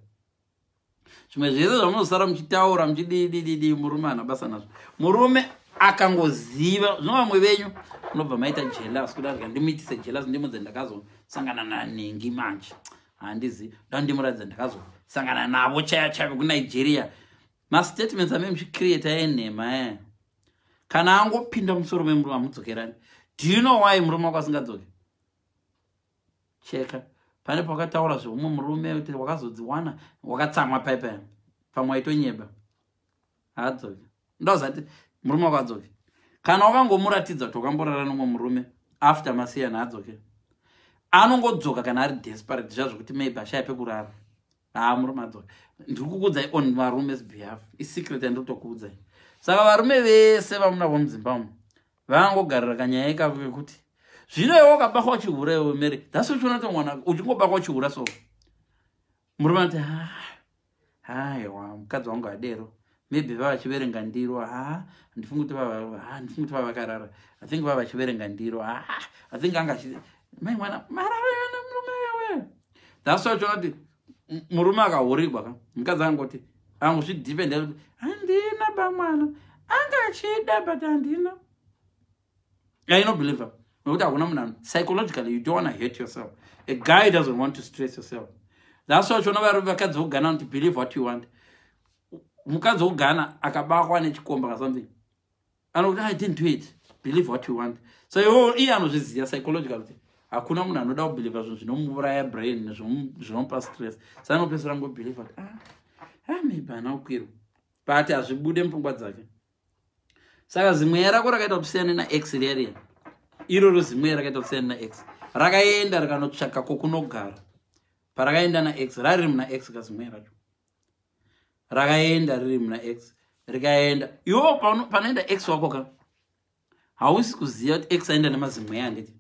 Zvimwe zvese zvamunozosara muchitaura muchididididi, murume haana basa nazvo. Murume akangoziva zvino, vamwe venyu unobva maita jealous, kuda rika ndimuitise jealous, ndimudze ndakazosangana nanhingi manje, handizi nda ndimuratidza ndakazosangana navo chaya chaivo kuNigeria. Mastatements ame muchicreata enhema e, kana angopinda musoro memurume, amudzokerani. Do you know why murume wako asingadzoki? Cheka pane pakataura zveumwe murume kuti wakazodziwana wakatsamwa paipai, pamwe waitonyeba. Haadzoki. Ndozati murume wako adzoki kana wakangomuratidza kuti wakamborara nomwe murume after masiyana. Haadzoke. Anongodzoka kana ari desperate zvazvo kuti maybe ashaya pekurara. Haa, murume adzoka. Ndiri kukuudzai on varume's behalf, isecret yandiri kutokuudzai. Saka varume vese vamunavo mudzimba umu vangogarira kanyaya ikako kekuti zvino iwe wakabakwa uchihura, iwe Mary, thats uchiona kuti mwana uchingobakwa uchihura. So murume anoti, "Haiwa, mukadzi wangu adero, maybe vava vachiverenga ndiro. Ha, handifungi kuti handifungi kuti vava vakarara. I think vava vachiverenga ndiro. Ha, I think anga mai mwana marara murume wewe." That's why uchiona kuti murume akahurigwa ka, mukadzi angoti angozvidhipenda kuti, "Handina bamwana, anga achida but handina." Ainobelieve nokuti hakuna munhu ano psychologically, you don't want to hurt yourself. A guy doesn't want to stress yourself. That's why uchiona vakadzi vokugana kuti, "Believe what you want." Mukadzi wokugana akabakwa nechikomba ka something, anokuti, "I didn't do it, believe what you want." So iwo iye anozviziva psychological kuti hakuna munhu anoda kubelieva zvinhu zvinomuuraya brain, zvinomupa stress. Sa anopedzisira ngobelieva kuti, "Ah, ah, maybe haana kukwirwa," but hazvibude mupfungwa dzake. Saka zimweya rako rakaita kuti siyane naex riya riya, iroro zimweya rakaita kuti siyane naex, rakaenda rikanotsvaka kokunogara. Parakaenda naex, rari muna ex. Kazimweya racho rakaenda riri muna ex, rikaenda. Iwo panoenda ex wako ka, hausi kuziva kuti ex aenda nemazimweya. Handiti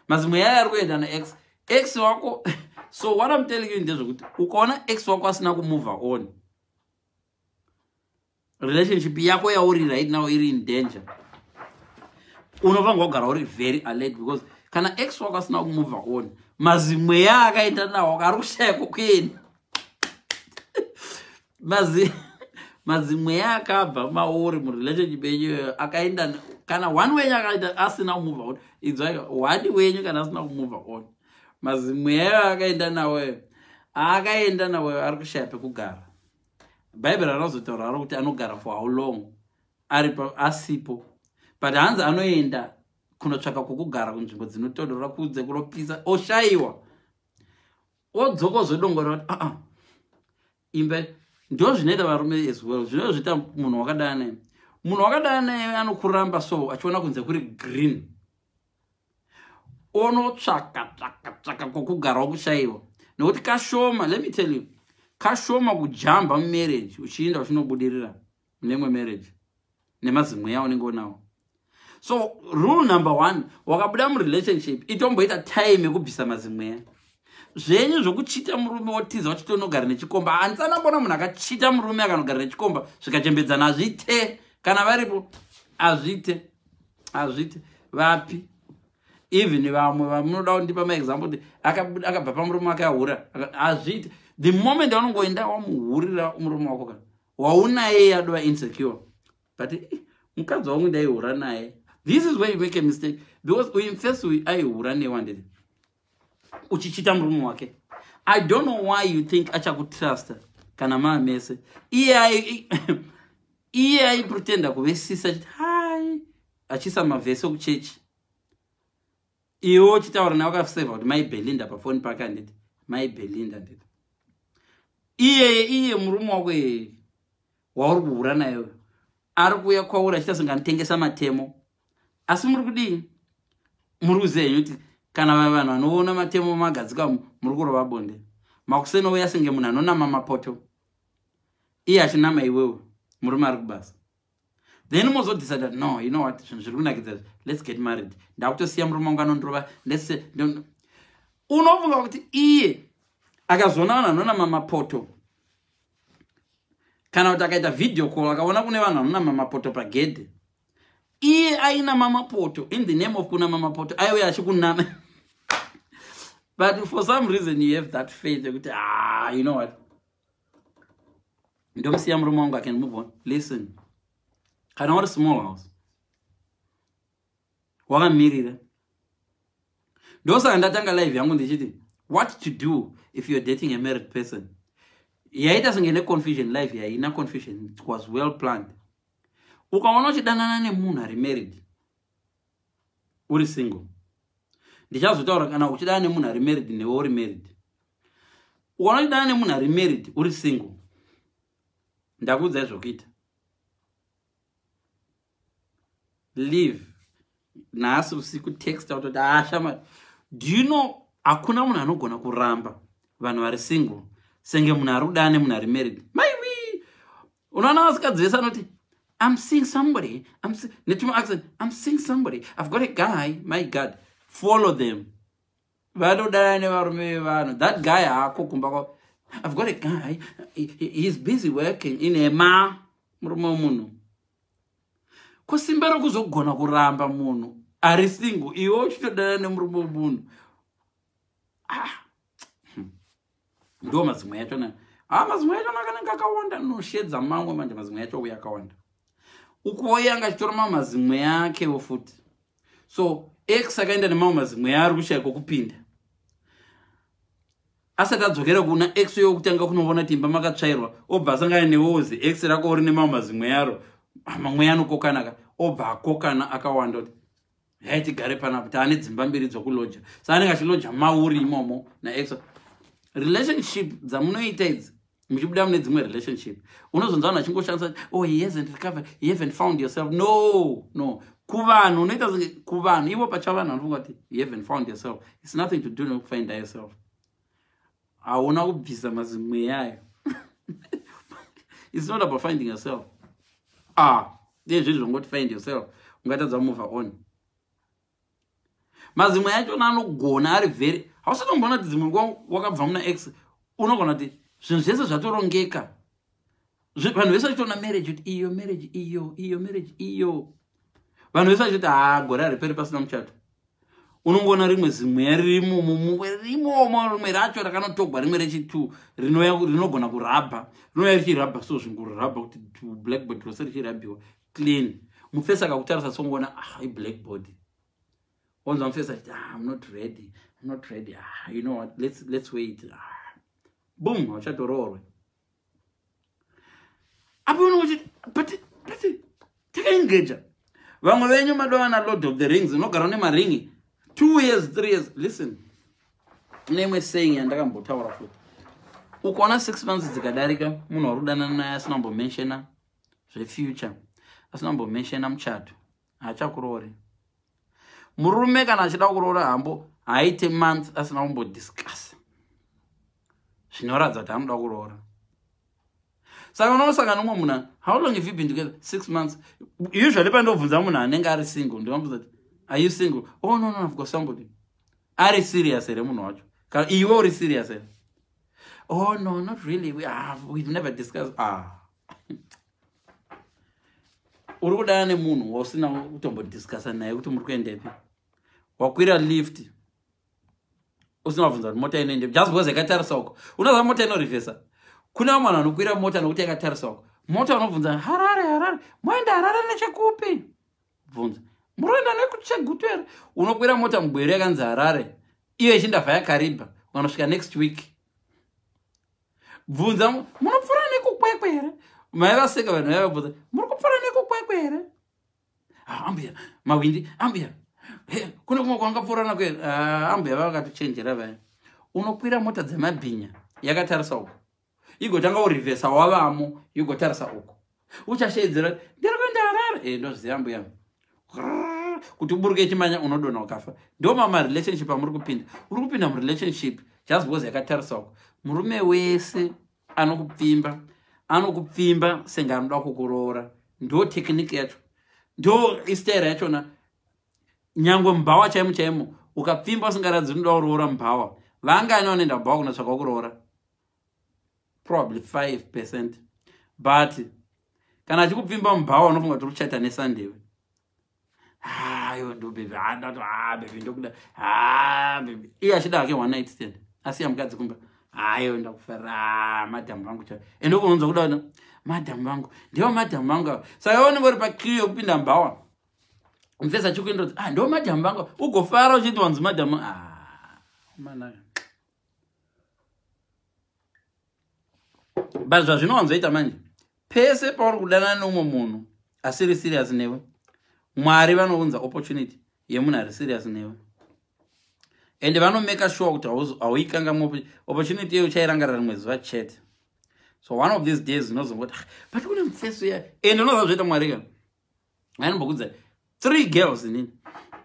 mazimweya aya ari kuenda naex, ex wako? So what I'm telling you ndezvekuti ukaona ex wako asina kumove on, relationship yako yauri right now iri in danger. Unofanirwa kugara uri very alert, because kana ex wako asina kumove on, mazimweya akaenda nawo ari kushaya kokuenda. Mazimweya akabva mauri murelationship yenyu akaenda, kana one wenyu akaita asina kumove on, idzwa, one wenyu kana asina kumove on, mazimweya akaenda nawo, akaenda nawo ari kushaya pekugara. Bhaibheri ranozotaura raro kuti anogara for how long ari asipo, but hanzi anoenda kunotsvaka kwokugara kunzvimbo dzinotondora, kunze kunopisa, oshayiwa, odzoka ozodongorera kuti aa, imba. Ndo zvinoita varume as well. Zvinozviita munhu wakadana naye. Munhu wakadana naye anokuramba, so achiona kunze kuri green, onotsvaka, tsvaka, tsvaka kwokugara, wokushayiwa, nekuti kashoma, let me tell you, kashoma kujamba mumarriage uchiinda uchinobudirira mune imwe marriage nemazimweya unenge unawo. So rule number one, wakabuda murelationship, itomboita time yekubvisa mazimweya. Zvenyu zvokuchita murume wotiza uchitonogara nechikomba, handisana munhu akachita murume akanogara nechikomba zvikachembedzana. Hazviite. Kana varipo, hazviite, hazviite. Vapi? Even vamwe vamunoda kundipa maexample kuti akabva pamurume wake ahura, hazviite. The moment waunongoenda wamuhurira murume wako, kana waunaye adova insecure, but mukadzi wangu ndaihura naye. This is where you make a mistake, because uyu first uyu aihura newe, handiti? Uchichita murume wake, I don't know why you think achakutrusta kana maa mese. Iye aipretenda kuvesisa, achiti hai, achiisa mavhesi okuchechi, iwe uchitaura naye wakasevha kuti Mai Belinda pafoni pake, handiti? Mai Belinda, handiti? Iye murume wako iyeye wauri kuhura naye ari kuuya kwauri achiita senge anotengesa matemo, asi muri kudii? Muri kuziva henyu kuti kana vanhu vanoona matemo magadzika, muri kurova bonde. Makuseni ouya senge munhu anonama mapoto, iye achinama iwewe, murume ari kubasa. Then mozodecida, "No, you know what, zvinhu zviri kunakidza, let's get married. Ndakutosiya murume wangu anondorova." Unofunga kuti iye akazoona vanhu vanonama mapoto, kana kuti akaita video call akaona kune vanhu vanonama mapoto pagedhe, iye ainama mapoto, in the name of kunama mapoto aiuya achikunama? But for some reason you have that faith yekuti, "Ah, you know what, ndomusiya murume wangu, I can move on." Listen, kana uri small house wakamirira, ndosaka ndatanga live yangu ndichiti what to do if you're dating a married person. Yaita senge neconfusion life, yaina confusion. It was well planned. Ukaona uchidanana nemunhu ari married uri single, ndichazotaura kana uchidana nemunhu ari married newe uri married. Ukaona uchidana nemunhu ari married uri single, ndakuudzai zvokuita. Leave nhasi usiku. Texta kutoti, "Ashama." Ah, do you know hakuna munhu anogona kuramba vanhu vari single senge munhu ari kudana nemunhu ari married? Maiwi, unoona vasikadzi vese anoti, "I'm seeing somebody," netuma accent, "I'm seeing somebody, I've got a guy." My God, follow them. Vanodana nevarume vevanhu. That guy haako kumba kwa. "I've got a guy, he's busy working." Inhema. Murume wemunhu, kusimba rokuzogona kuramba munhu ari single, iwe uchitodana nemurume wemunhu? Ah. Ndo mazimwe yachona. Ah, mazimwe yachona akanenge akawanda, noshedza mamwe manje. Mazimwe yacho uya akawanda ukuwo, anga achitora mamwe mazimwe akewo futi. So ex akaenda nemamwe mazimwe ari kushaya kwokupinda. Asati adzokera kuna ex yokutanga kunoona kuti imba makatsvairwa, obva asangana newozi ex rako uri nemamwe mazimwe yaro. Mamwe anokokanaka, obva akokana akawanda kuti, "Hai, tigare panapa, taane dzimba mbiri dzokuloja." Sa anenge achiloja mauri imomo naex. Relationship dzamunoita idzi muchibuda mune dzimwe relationship, unozonza vanhu vachingoshandisa, "Oh, he hasn't recovered, he haven't found yourself." No, no, kuvanhu unoita senge kuvanhu ivo pachavanhu vanofunga kuti you haven't found yourself. It's nothing to do nekufinda yourself. Hauna kubvisa mazimweya ayo. It's not about finding yourself. Ah, ndezvizvi zvongoti find yourself, ungatadza move on. Mazimwe achona anogona ari very, hausatomboona kuti dzimwe nguva wakabva muna ex, unogona kuti zvinhu zvese zvatorongeka, vanhu vese vachitoona marriage kuti iyo marriage, iyo iyo marriage iyo, vanhu vese vachiti, "Ha, gore hariperi pasina muchato." Unongoona rimwe zimweya ririmo ririmomo, rimwe racho rakanotogwa, rimwe rechitu rinogona kurabha, rinouya richirabha, so zvingorabha kuti blackboard rose richirabhiwa clean. Mufesi akakutarisa songoona, "Ah, iblackboard." Onzwa mufesi achiti, "Ah, I'm not ready, I'm not ready. Ah, you know what, let's wait." Ah, boom, hauchatoroorwe. Apo unokuti but takaengeja. Vamwe venyu madowana Lord of the Rings, unogara une maringi 2 years, 3 years. Listen, kune imwe saying yandakambotaura futi. Ukaona 6 months dzikadarika, munhu wari kudanana naye asina kumbomentiona zvefuture, asina kumbomentiona muchato, haachakuroori. Murume kana achida kuroora hambo haaite month asina kumbodiscussa zvinoratidza kuti anoda kuroora. Saka unosangana nomumwe munhu, "How long have you been together?" "6 months." Usually pandobvunza munhu anenge ari single, ndinomubvunza kuti, "Are you single?" "Oh, no, I've got somebody." Ari serious here munhu wacho? Kana iwe uri serious here? "Oh no, not really, we've never discussed." Ah, uri kudana nemunhu wausina kutombodiscussa naye kuti muri kuendepi. Wakwira lift usina kubvunza kuti mota inoendepi, just because yakatarisa uko. Unoziva mota inorivhesa. Kune vamwe vanhu vanokwira mota nokuti yakatarisa uko. Mota unobvunza, "Harare, Harare, moenda Harare nechekupi?" Bvunza, "Muroenda nekuChegutu here?" Unokwira mota mugweru yakanzi Harare, iyo ichindavha yaKaribha. Ukanosvika next week, bvunza, "Munopfuura nekuKwekwe here?" Mai vaseka vanhu vaivabvunza, "Muri kupfuura nekuKwekwe here?" "Ah, ambuya, mawindi ambuya, kune kumwe kwangapfuura nako." Ah, ambuya vakatochenjera vaya. Unokwira mota dzemabhinya yakatarisa uko, igotanga kurivhesa, wavamo igotarisa uko, uchashedzera, "Ndiri kuenda Harare." E, ndozviziva ambuya. Kuti uburuke ichimanya, unodonha ukafa. Ndo mamarelationship amuri kupinda. Uri kupinda murelationship just because yakatarisa uko. Murume wese anokupfimba, anokupfimba senge anoda kukuroora. Ndo technique yacho, ndo istaira yachona. Nyangwe mubhawa chaimo chaimo, ukapfimba usingaradzi unoda kuroora mubhawa, vangani vanoenda mubhawa kunotsvaka kuroora? Probably 5%. But kana achikupfimba mubhawa, unofunga kuti uri kuchata nesandewe. Ayo ndo baby, ndati, "Ah, baby, ndokuda. Ah, baby." Iye achida hake one night stand, asiya mukadzi kumba. "Ayo, ndakufarira, madhamu vangu." Cha ende ukunonzwa kuda madhamu vangu, ndivo madhamu vangu ava. Saka iwe unenge uri paqueue yekupinda mubhawa, mufesi achikuenda kuti, "Ah, ndo madhamu vangu." Ugofara uchiti wanzi madhamu. Ah, manaka. But zvazvinowanzoita manje, pese pauri kudanana neumwe munhu asiri serious newe, Mwari vanounza opportunity yemunhu ari serious newe, ende vanomeka sure kuti hauikangamwa opportunity iyo. Uchairangarira rimwe zuva chete. So one of these days unozongoti, "Ah, but kune mufeso ya." Ende unoziva zvoita Mwari ka, ainombokudza three girls inini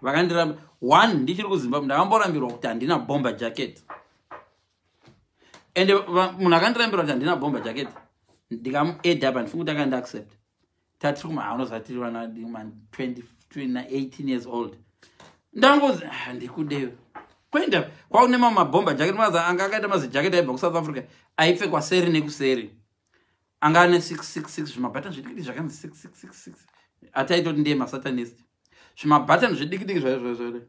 vakandiramba. One, ndichiri kuZimbabwe, ndakamborambirwa kuti handina bomber jacket. Ende munhu akandirambirwa kuti handina bomber jacket, ndikamuadda pa, ndifunga kuti akandiaccept. Tatiri kuma, unoziva tiri vana 20, 18 years old. Ndangozi, "Ah, ndikudeyo kuenda kwaune mamwe mabomber jacket." Maza anga akaita mazijaketi aibva kuSouth Africa, aipfekwa seri nekuseri, anga ane 666, zvimabhatani zvidikidiki zvakanzi 6666, ataitoti ndiye masatanist. Zvimabhatani zvidikidiki zvaizvozvo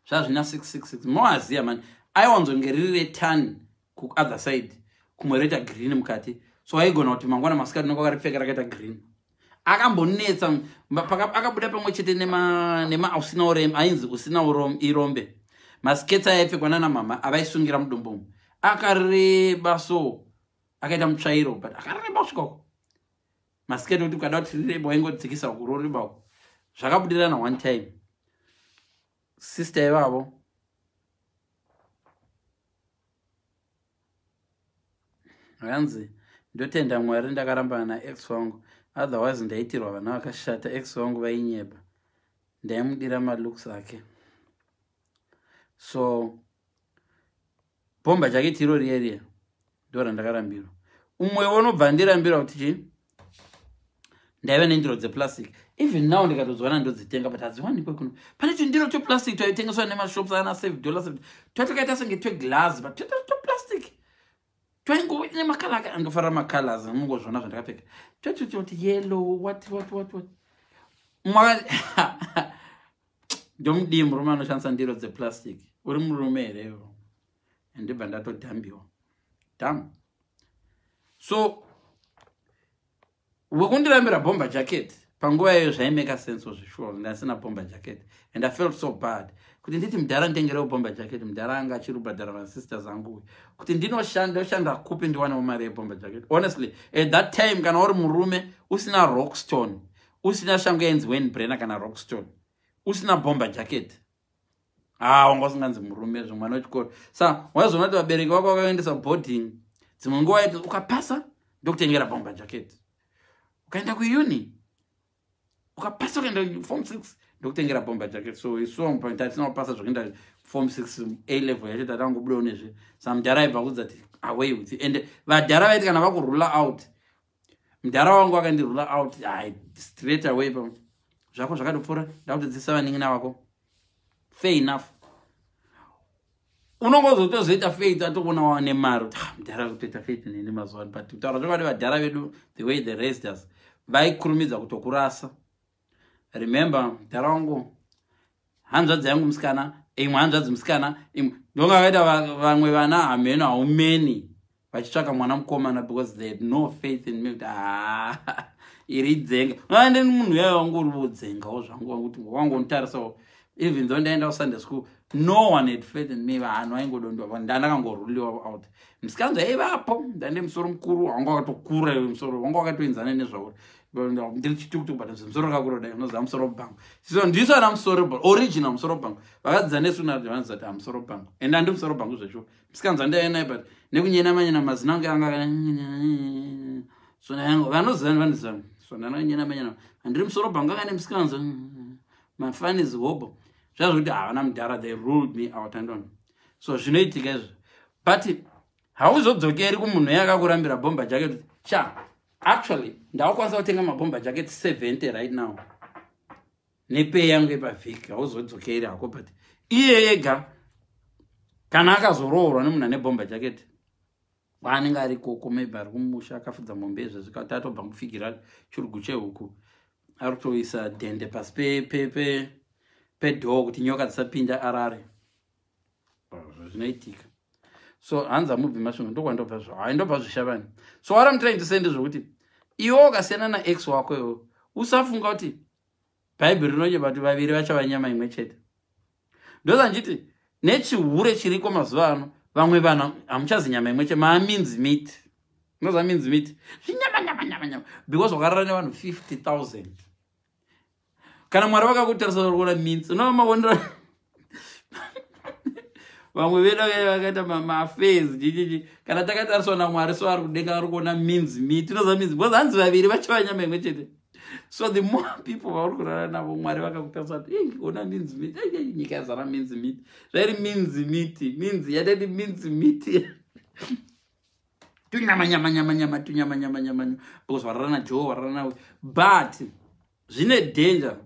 zvazvina 666, moaziya mani. Aiwanzonge riri retan kuother side, kumwe roita green mukati. So aigona kuti mangwana masikati nonga wakaripfeka rakaita green. Akambonetsa, akabuda pamwe chete nema usina urema, ainzi usina irombe, masketsi aipfekwa nana mama avaisungira mudumbu umu, akareba so akaita mutsvairo, but akareba kusvikako. Masiketi kuti ukada kuti rireba, waingodzikisa kuroreba. Zvakabudirana one time, sister ivavo. Hanzi, "Ndotenda Mwari ndakarambana naex wangu, otherwise ndaitirwa vana vakashata. Ex wangu vainyeba, ndaimudira malooks ake." So bomber jacket iro riya riya ndo randakarambirwa. Umwe unobva ndirambira kuti chii, ndaiva nendiro dzeplastic. Even now ndikatodzwana ndodzitenga, but hadziwanikwe kuno. Pane tundiro tweplastic twaitengeswa nemashops ana $7, 7, twatakaita senge tweglass, but tweplastic, twaingove nemakala andofarira macolors. Mungozvona zvandakapfeka, twetutoti yellow, what what what what. Ndomudii murume anoshandisa ndiro dzeplastic? Uri murume herevo? Ndibva ndatodhambiwa dam. So wekundirambira bomber jacket. Panguva iyoyo zvaimeka sense zvesure, ndasina bomber jacket and I felt so bad kuti nditi mudhara, nditengerewo bomber jacket. Mudhara anga achiri kubhadhara masisters angu, kuti ndinoshanda kupi ndiwanewo mari yebomber jacket? Honestly, at that time, kana uri murume usina Rockstone, usina shangu yainzi Weinbrenner kana Rockstone, usina bomber jacket, ha, wanga usinganzi murume zvomwana wechikoro. Sa waizoona kuti vabereki vako vakaendesa boarding, dzimwe nguva yaiti ukapasa ndokutengera bomber jacket, ukaenda kuuni ukapasa, ukaenda form 6, ndokutengera bomber jacket. So isu tatisina kupasa zvokuenda form 6, A level yacho tatangobudawo nezve. Sa mudhara aibva kudza ti away with you. And vadhara vaiti kana vakurula out, mudhara wangu akandirula out hai straight away pa zvako zvakatopfuura, ndakutodzidzisa vanin'ina vako. Fair enough. Unongozotozoita faith atokuona wava nemari, kuti, "Ah, mudhara kutoita faith neni mazuva ano." But kutaura chokwadi, vadhara vedu, the way they raised us, vaikurumidza kutokurasa. Remember, mudhara wangu, hanzvadzi yangu musikana, imwe hanzvadzi musikana imwe, ndonga vakaita vamwe vana hameno haumeni vachitsvaka mwana mukomana because they had no faith in me, kuti, "Ah, iri dzenga." Ande munhu yayo wangu uri wodzengawo zvangu, kuti wangonitarisawo. Even though ndaenda kuSunday school, no one had faith in me. Vanhu vaingodondwa, ndandakangoruliwa out. Musikanzwa yaivapo, ndande musoro mukuru wanga wakatokura, iwe musoro wanga wakatoenzana nezvauri. Ndiri chitukutuku, but musoro rakakura dai unoziva musoro bhangu. So ndiso ana musoro original, musoro bhangu. Vakadzidza nesu vanoziva kuti hamusoro bhangu, and handi musoro bhangu zvecho. Musikanzwa ndaiva naye, but nekunyena manyena mazino angu anga sona yangu, vanoziva vanoziva sona anonyena manyena. Handiri musoro bhangu, anga nemusikanzwa mafanis hobo zvazvokuti havana mudhara. They ruled me out andon. So zvinoitika izvo, but hauzodzokeri kumunhu yakakurambira bomber jacket. Sha, actually ndakukwanisa kutenga mabomber jacket 70 right now nepay yangu yepavhiki. Hauzodzokeri hako, but iye ega kana akazoroorwa nemunhu ane bomber jacket, waanenge ari koko, maybe ari kumusha akafudza mombe izvezvi, kati atobva kupfigira chirugu chehuku, ari kutoisa dhende pasi pedhoo kuti nyoka dzisapinda, arare. Zvinoitika. So hanzi amubvi Masvingo, ndokwandobva zvo, hai, ndobva zvishavani. So what I'm trying to say ndezvokuti iwe ukasiyana naex wako iwe, usafunga kuti Bhaibheri rinonyeba kuti vaviri vachava nyama imwe chete. Ndozanjiti nechihure chiriko mazuva ano, vamwe vanhu hamuchazi nyama imwe chete, maamince meat. Unoziva mince meat? Zvinyama nyama nyama nyama, because wakarara nevanhu 50 000. Kana Mwari vakakutarisa kuona mince, unova maonero. Vamwe vedu vakaita maaffairs chichichi, kana takatariswa naMwari, so ari kudenga ari kuona mince meat. Unoziva mince? Because hanzi vaviri vachava nyama imwe chete. So the more people vauri kurara navo, Mwari vakakutarisa kuti, "Ona mince meat." Nyika yazara mince meat. Zvairi mince meat, mince yatati mince meat, tunyama nyama nyama nyama, tunyama nyama nyama, because warara naJoe, warara nawe. But zvine danger.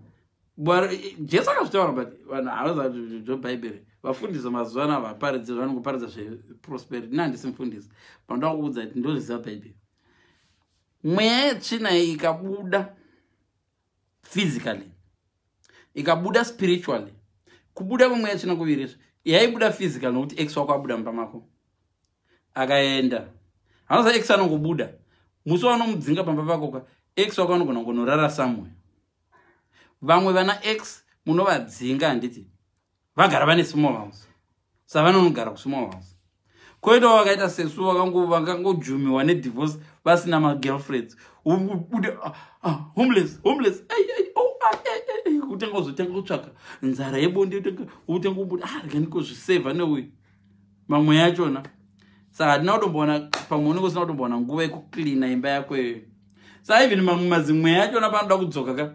Jesu akazvitaura, but vanhu havaziva zvebhaibheri. Vafundisi mazuva ano havaparidzi, vanongoparidza zveprosperity. Ina handisi mufundisi, panoda kuudza kuti ndozviziva Bhaibheri. Mweya yetsvina ikabuda physically, ikabuda spiritually, kubuda kwemweya tsvina kuviri izvi, yaibuda physical nokuti ex wako abuda mumba mako akaenda. Hanoza ex anongobuda musi wanomudzinga pamba pako ka, ex wako anogona kungonorara somewhere. Vamwe vana ex munovadzinga, handiti vagara vane small house, savanonogara kusmall house. Koitawo vakaita sesu vakangojumiwa nedivorce, vasina magirlfriends, bude, ah, ah, homeless, homeless, oh, ah, kutenga uzotenga kutsvaka nzara yebonde, utenga ubude, rega ndikozvisevha neuyu mamwe yachona. Saka hatina kutomboona, pamwe unenge usina kutomboona nguva yekuklina imba yako iyoyo. Saka even mamwe mazimwe yachona panoda kudzoka ka,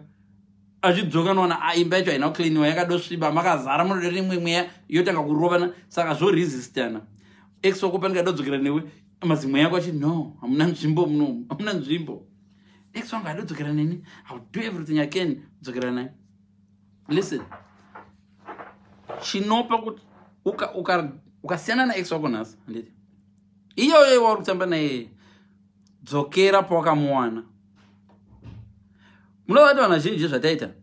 achidzoka noona, ah, imba yacho haina kukliniwa, yakadosviba, makazara, munoda rimwe mweya yotanga kurovana. Saka zvoresistana. Ex wako panenge adodzokera newe, mazimwe yako achi, "No, hamuna nzvimbo muno, hamuna nzvimbo." Ex wangu adodzokera neni, I will do everything I can kudzokera naye. Listen, chinopa kuti ukasiyana naex wako nhasi, handiti iyoyo wauri kutamba naye, dzokera pawakamuwana. Munova kuti vanhu vazhinji zvataita,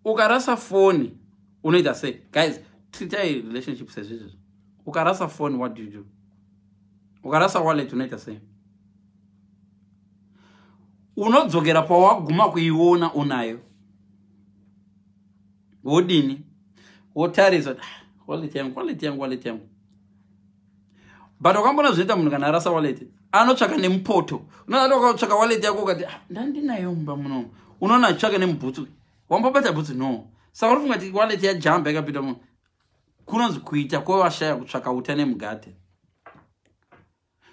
ukarasa foni unoita sei? Guys, treatai relationship sezvizvizvo. Ukarasa foni, what do you do? Ukarasa wallet, unoita sei? Unodzokera pawaguma kuiona unayo, wodini? Wotarisa kuti, "Ah, wallet yangu, wallet yangu, wallet yangu." But wakambona zvinoita munhu kana arasa wallet? Anotsvaka nemupoto. Unoona, ukatsvaka wallet yako ukati, "Ah, ndandinayo mumba munomu," unoona achitsvaka nemubhutsu. Wambobata bhutsu? No. Saka urifunga kuti wallet yajamba yakapinda mu kunonzi kuita kwevashaya kutsvaka uta nemugate.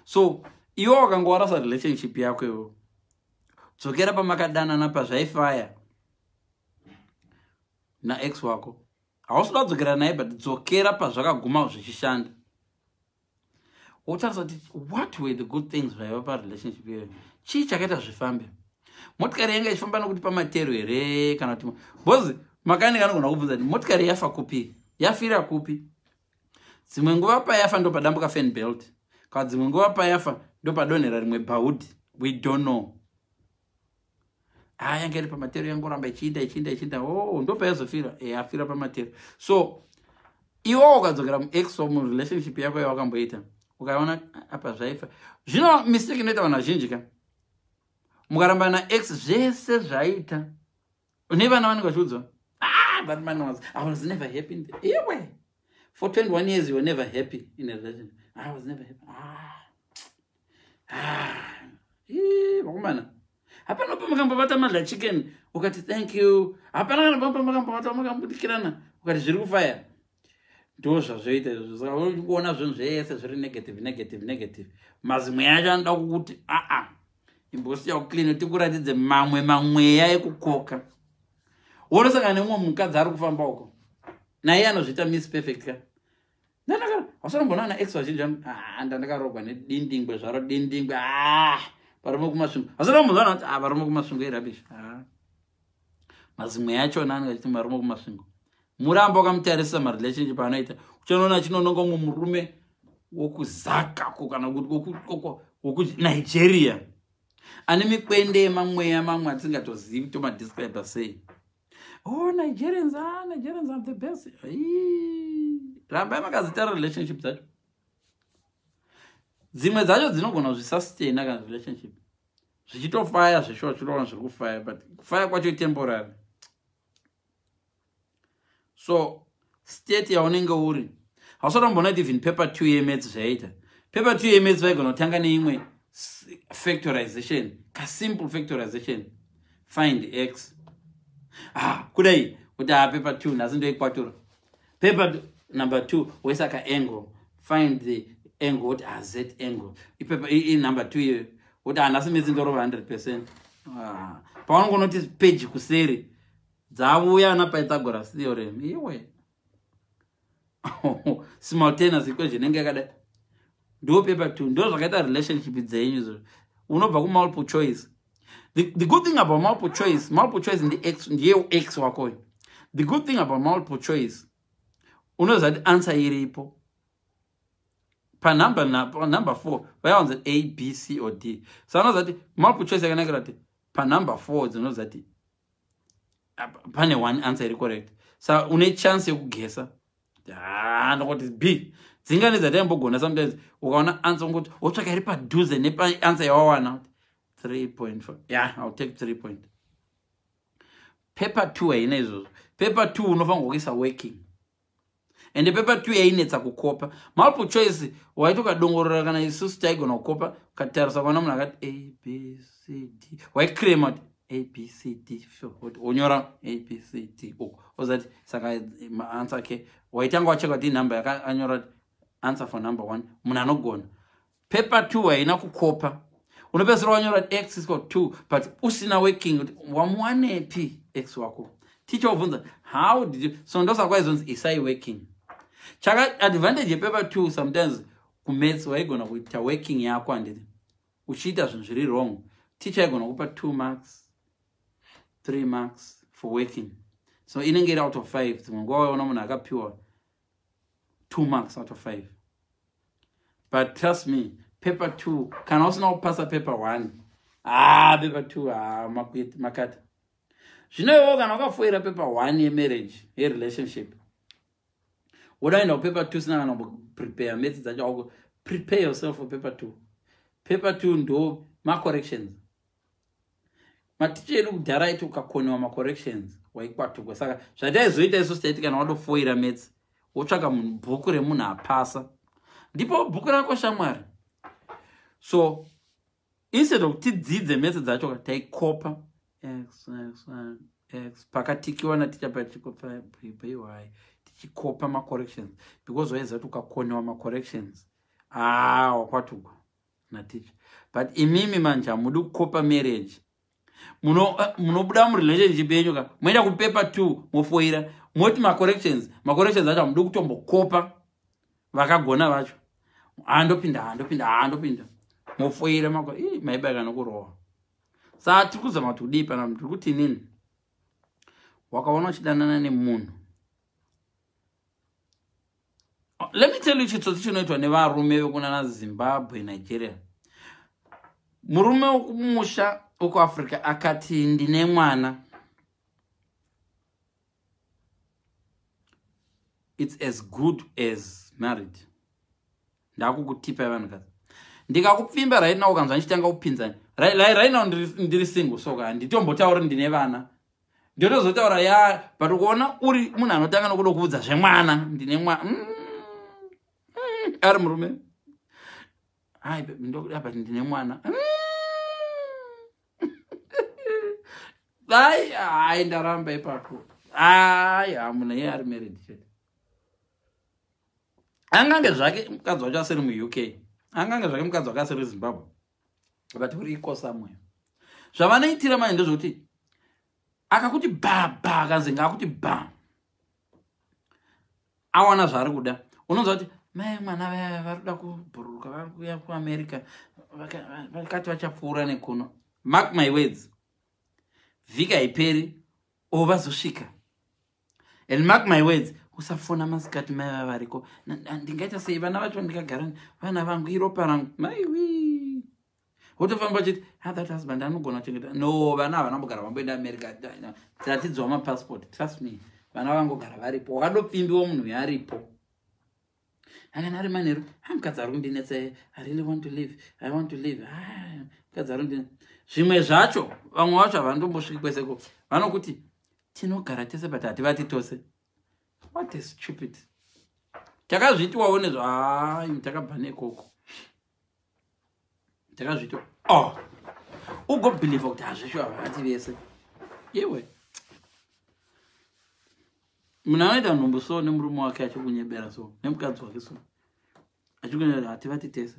So iwe wakanga warasa relationship yako iwo, dzokera pamakadanana, pazvaifaya naex wako. Hausi kuda kudzokera naye, but dzokera pazvakaguma zvichishanda, wotarisa kuti what were the good things zvaiva parelationship iyoyo. Chii chakaita zvifambe? Motikari yanga ichifamba nokuti pamatero here, kana kuti because makanika anogona kubvunza kuti motikari yafa kupi, yafira kupi? Dzimwe nguva payafa ndo padambuka fan belt, kana dzimwe nguva payafa ndo padonhera rimwe bhaudhi. We don't know. Ha, yanga iri pamatero, yangoramba ichiinda, ichiinda, ichiinda. Oh, ndo payazofira. E, afira pamatero. So iwo ukadzokera muex, murelationship yako yawakamboita, ukaona apa zvaifa. Zvino mistake inoita vanhu vazhinji ka, mukaramba naex, zvese zvaita nevana vanenge vachiudzwa, "Ah, that man was, I was never happy in the, iwe, for 21 years you were never happy in a relationship. I was never happy." Ah, ah, vakomana, hapana pamakambobata madla chicken ukati thank you. Hapana kana pamakambobata, makambudikirana ukati zviri kufaya. Ndo zvazvoita izvozvo. Saka urikuona zvinhu zvese zviri negative, negative, negative. Mazimwe acho anoda kukuti, aa, imbosiya kuclean, tikuratidze mamwe mamweya ekukoka. Wonosangana nemumwe mukadzi ari kufamba uko, naiye anozviita Miss Perfect ka. Wasaramboona na ex vazhinji, ah, ndandakarogwa nedindingwe zvaro, dindingwe. Ah, varume kuMasvingo, wasarambozvana kuti, ah, varume kuMasvingo irubbish. Ah, mazimwe achona anenge achiti varume kuMasvingo. Muramba wakamutarisa marelationship anoita, uchanoona achinononga umwe murume wokuzakako kana wokuNigeria ane mikwende yemamweya mamwe atisingatozivi tomadescribe sei. Oh, Nigerians, ah, Nigerians are the best. Rambai makazitara relationship dzacho. Dzimwe dzacho dzinogona kuzvisustaina kana relationship zvichitofaya zveshuwa, chiroona zviri kufaya, but kufaya kwacho itemporary. So state yaunenge uri, hausati wamboona kuti even paper 2 yemaths zvaita. Paper 2 yemaths vaigona kutanga neimwe factorization, kasimple factorization, find x. Ah, kudai kuti, ah, paper 2 nhasi ndoikwatura. Paper number 2 woisa kaangle, find the angle, woti, ah, z angle. Ipaper inumber 2 iyoyo, woti, ah, nhasi maths ndorova 100%. Ah, paunongonoti page kuseri dzavuya ana Pythagoras theorem, iwe, simultaneous equation inenge yakadai. Ndo paper 2. Ndo zvakaita relationship dzenyu izvozvo. Unobva kumultiple choice. The good thing about multiple choice, multiple choice ndi ex, ndiye ex wakoyo. The good thing about multiple choice, unoziva kuti answer iripo panumber, panumber 4 vaiwanza A, B, C or D. So unoziva kuti multiple choice yakanakira kuti panumber 4 dzinoziva kuti pane one answer iri correct. Sa une chance yekugesa, ah, ndokuti B. Dzingani dzataimbogona, sometimes ukaona answer ungoti wotsvaka iri padhuze nepanswer yawawana, 3.5, yeah, I'll take 3 point. Paper 2 haina izvozvo. Paper 2 unofanirwa kuisa working, ende paper 2 yainetsa kukopa. Multiple choice waiti ukadongorora, kana isusu taigona kukopa, ukatarisa kuona munhu akati A, B, C, D, waikrema kuti A, B, C, D, wonyora A, B, C, D uko, ozati saka maanswer ake waitanga wacheka kuti inhamba yaakanyora kuti answer for number 1. Munhu anogona paper 2 haina kukopa. Unopedzisira wanyora x is equal 2, but usina working kuti wamuwanepi x wako. Ticha wobvunza, "How did you?" So ndosaka kwaizonzi isai working. Chaka advantage yepaper 2, sometimes kumaths waigona kuita working yako, handiti, uchiita zvinhu zviri wrong, ticha aigona kupa 2 marks, 3 marks for working. So inenge iri out of 5. Dzimwe nguva waiona munhu akapiwa 2 marks out of 5. But trust me, paper 2, kana usina kupasa paper 1, ah, paper 2, ah, makata. Zvino iwewo kana wakafoira paper 1 yemarriage, yerelationship, wodaenda kupaper 2 sina kana prepare maths dzacho ako. Prepare yourself for paper 2. Paper 2 ndo macorrections. Maticha edu kudhara aiti ukakoniwa macorrections waikwatukwa. Saka zvataizoita isusu taiti kana wadofoira maths wotsvaka munhu bhuku remunhu apasa, ndipo bhuku rako shamwari. So instead of tidzidze maths dzacho taikopa x x x pakatikiwa naticha pachikopa y tichikopa macorrections, because waiziva kuti ukakoniwa macorrections wakwatukwa naticha. But imimi manje hamudi kukopa marriage. Munobuda murelationship yenyu ka, moenda kupaper 2 mofoira, moti macorrections, macorrections acho hamudi kutombokopa vakagona vacho. Handopinda, handopinda, handopinda, mofoira maibaka nokurohwa. Saa tiri kuzama kuti kudii pana? Tiri kuti inini wakaona uchidanana nemunhu, let me tell you chitsotsi chinoitwa nevarume vekunana Zimbabwe, Nigeria. Murume wekumusha wekuAfrica akati ndine mwana, it's as good as married. Ndakukutipa vanhukadzi, ndikakupfimba right now, ukanzwa ndichitanga kupinza right now, ndiri single, so handitombotauri ndine vana, ndotozotaura ya. But ukuona uri munhu anotanga nokuda kuudza zvemwana, ndine mwana, ari murume, ai but ndine mwana, ai ai ndaramba ipapo. Ai, hamuna iye ari married chete. Angange zvake mukadzi wacho asiri muUK, angange zvake mukadzi wake asiri Zimbabwe, but uriko somewhere. Zvavanoitira manje ndezvekuti akakuti ba ba, akazenga akuti ba, awana zvaari kuda. Unonzwa kuti mai mwana vaya vari kuda kubhururuka, vari kuuya kuAmerica, vakati vachapfuura nekuno. Mark my words, vhiki haiperi o vazosvika. And mark my words, usafona masikati, mai vava variko. Ndingaita sei vana vacho? Ndikagara vana vangu iropa rangu, maiwi. Wotofamba uchiti ah, that husband anogona kuchengeta. No, vana havana mbogara vamboenda America, ratidzwa mapassport. Trust me, vana vangogara varipo. Wakadopfimbiwa munhu yaripo. Akana ari manheru, ah, mukadzi ari kundinetsa, I really want to live, I want to live. Ah, mukadzi ari kundinetsa. Zvimwe zvacho vamwe vacho havandombosviki kweseko, vanokuti tinogara tese but hativati tose. What is stupid? Takazviitiwawo nezvo, ai takabva nekoko, takazviitiwa. Oh, ugobhilivha kuti hazvisho havati vese. Iwe munhu anoita nhumbu so nemurume wake achikunyebera, so nemukadzi wake so achikunyebera, hativati tese.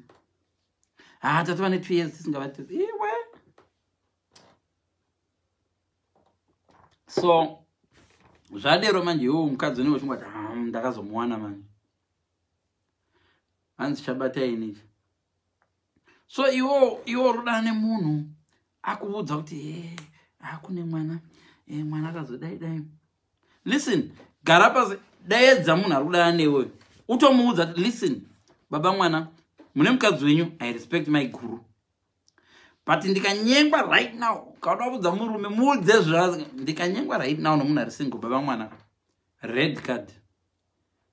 Ha, tatova ne2 years tisingavati tese, iwe. So zvadero manje, iwo mukadzi unenge uchingoti ndakazomuwana manje, hanzi chabata inichi. So iwo ruda nemunhu akuudza kuti e akune mwana, e mwana akazodai dai. Listen, gara pasi, daedza munhu ari kudana newe, utomuudza kuti listen, baba mwana, mune mukadzi wenyu, I respect my guru, but ndikanyengwa right now, kauda kudza murume, muudze zva ndikanyengwa right now nomunhu ari single, baba mwana, red card.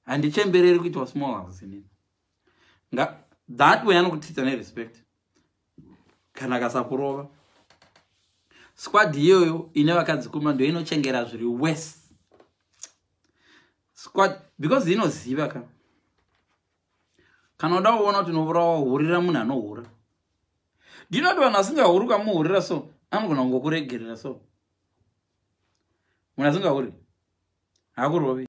Handichembereri kuitwa small house inini. That way anokutita nerespect kana akasakurova. Squad iyoyo ine vakadzi kuma ndo inochengera zviri worse squad, because inoziva ka. Kana uda kuona kuti unovurawa, hurira munhu anohura. Ndinoti vanhu vasingahuri, ukamuhurira so anogona kungokuregerera. So munhu asingahuri hakurovi.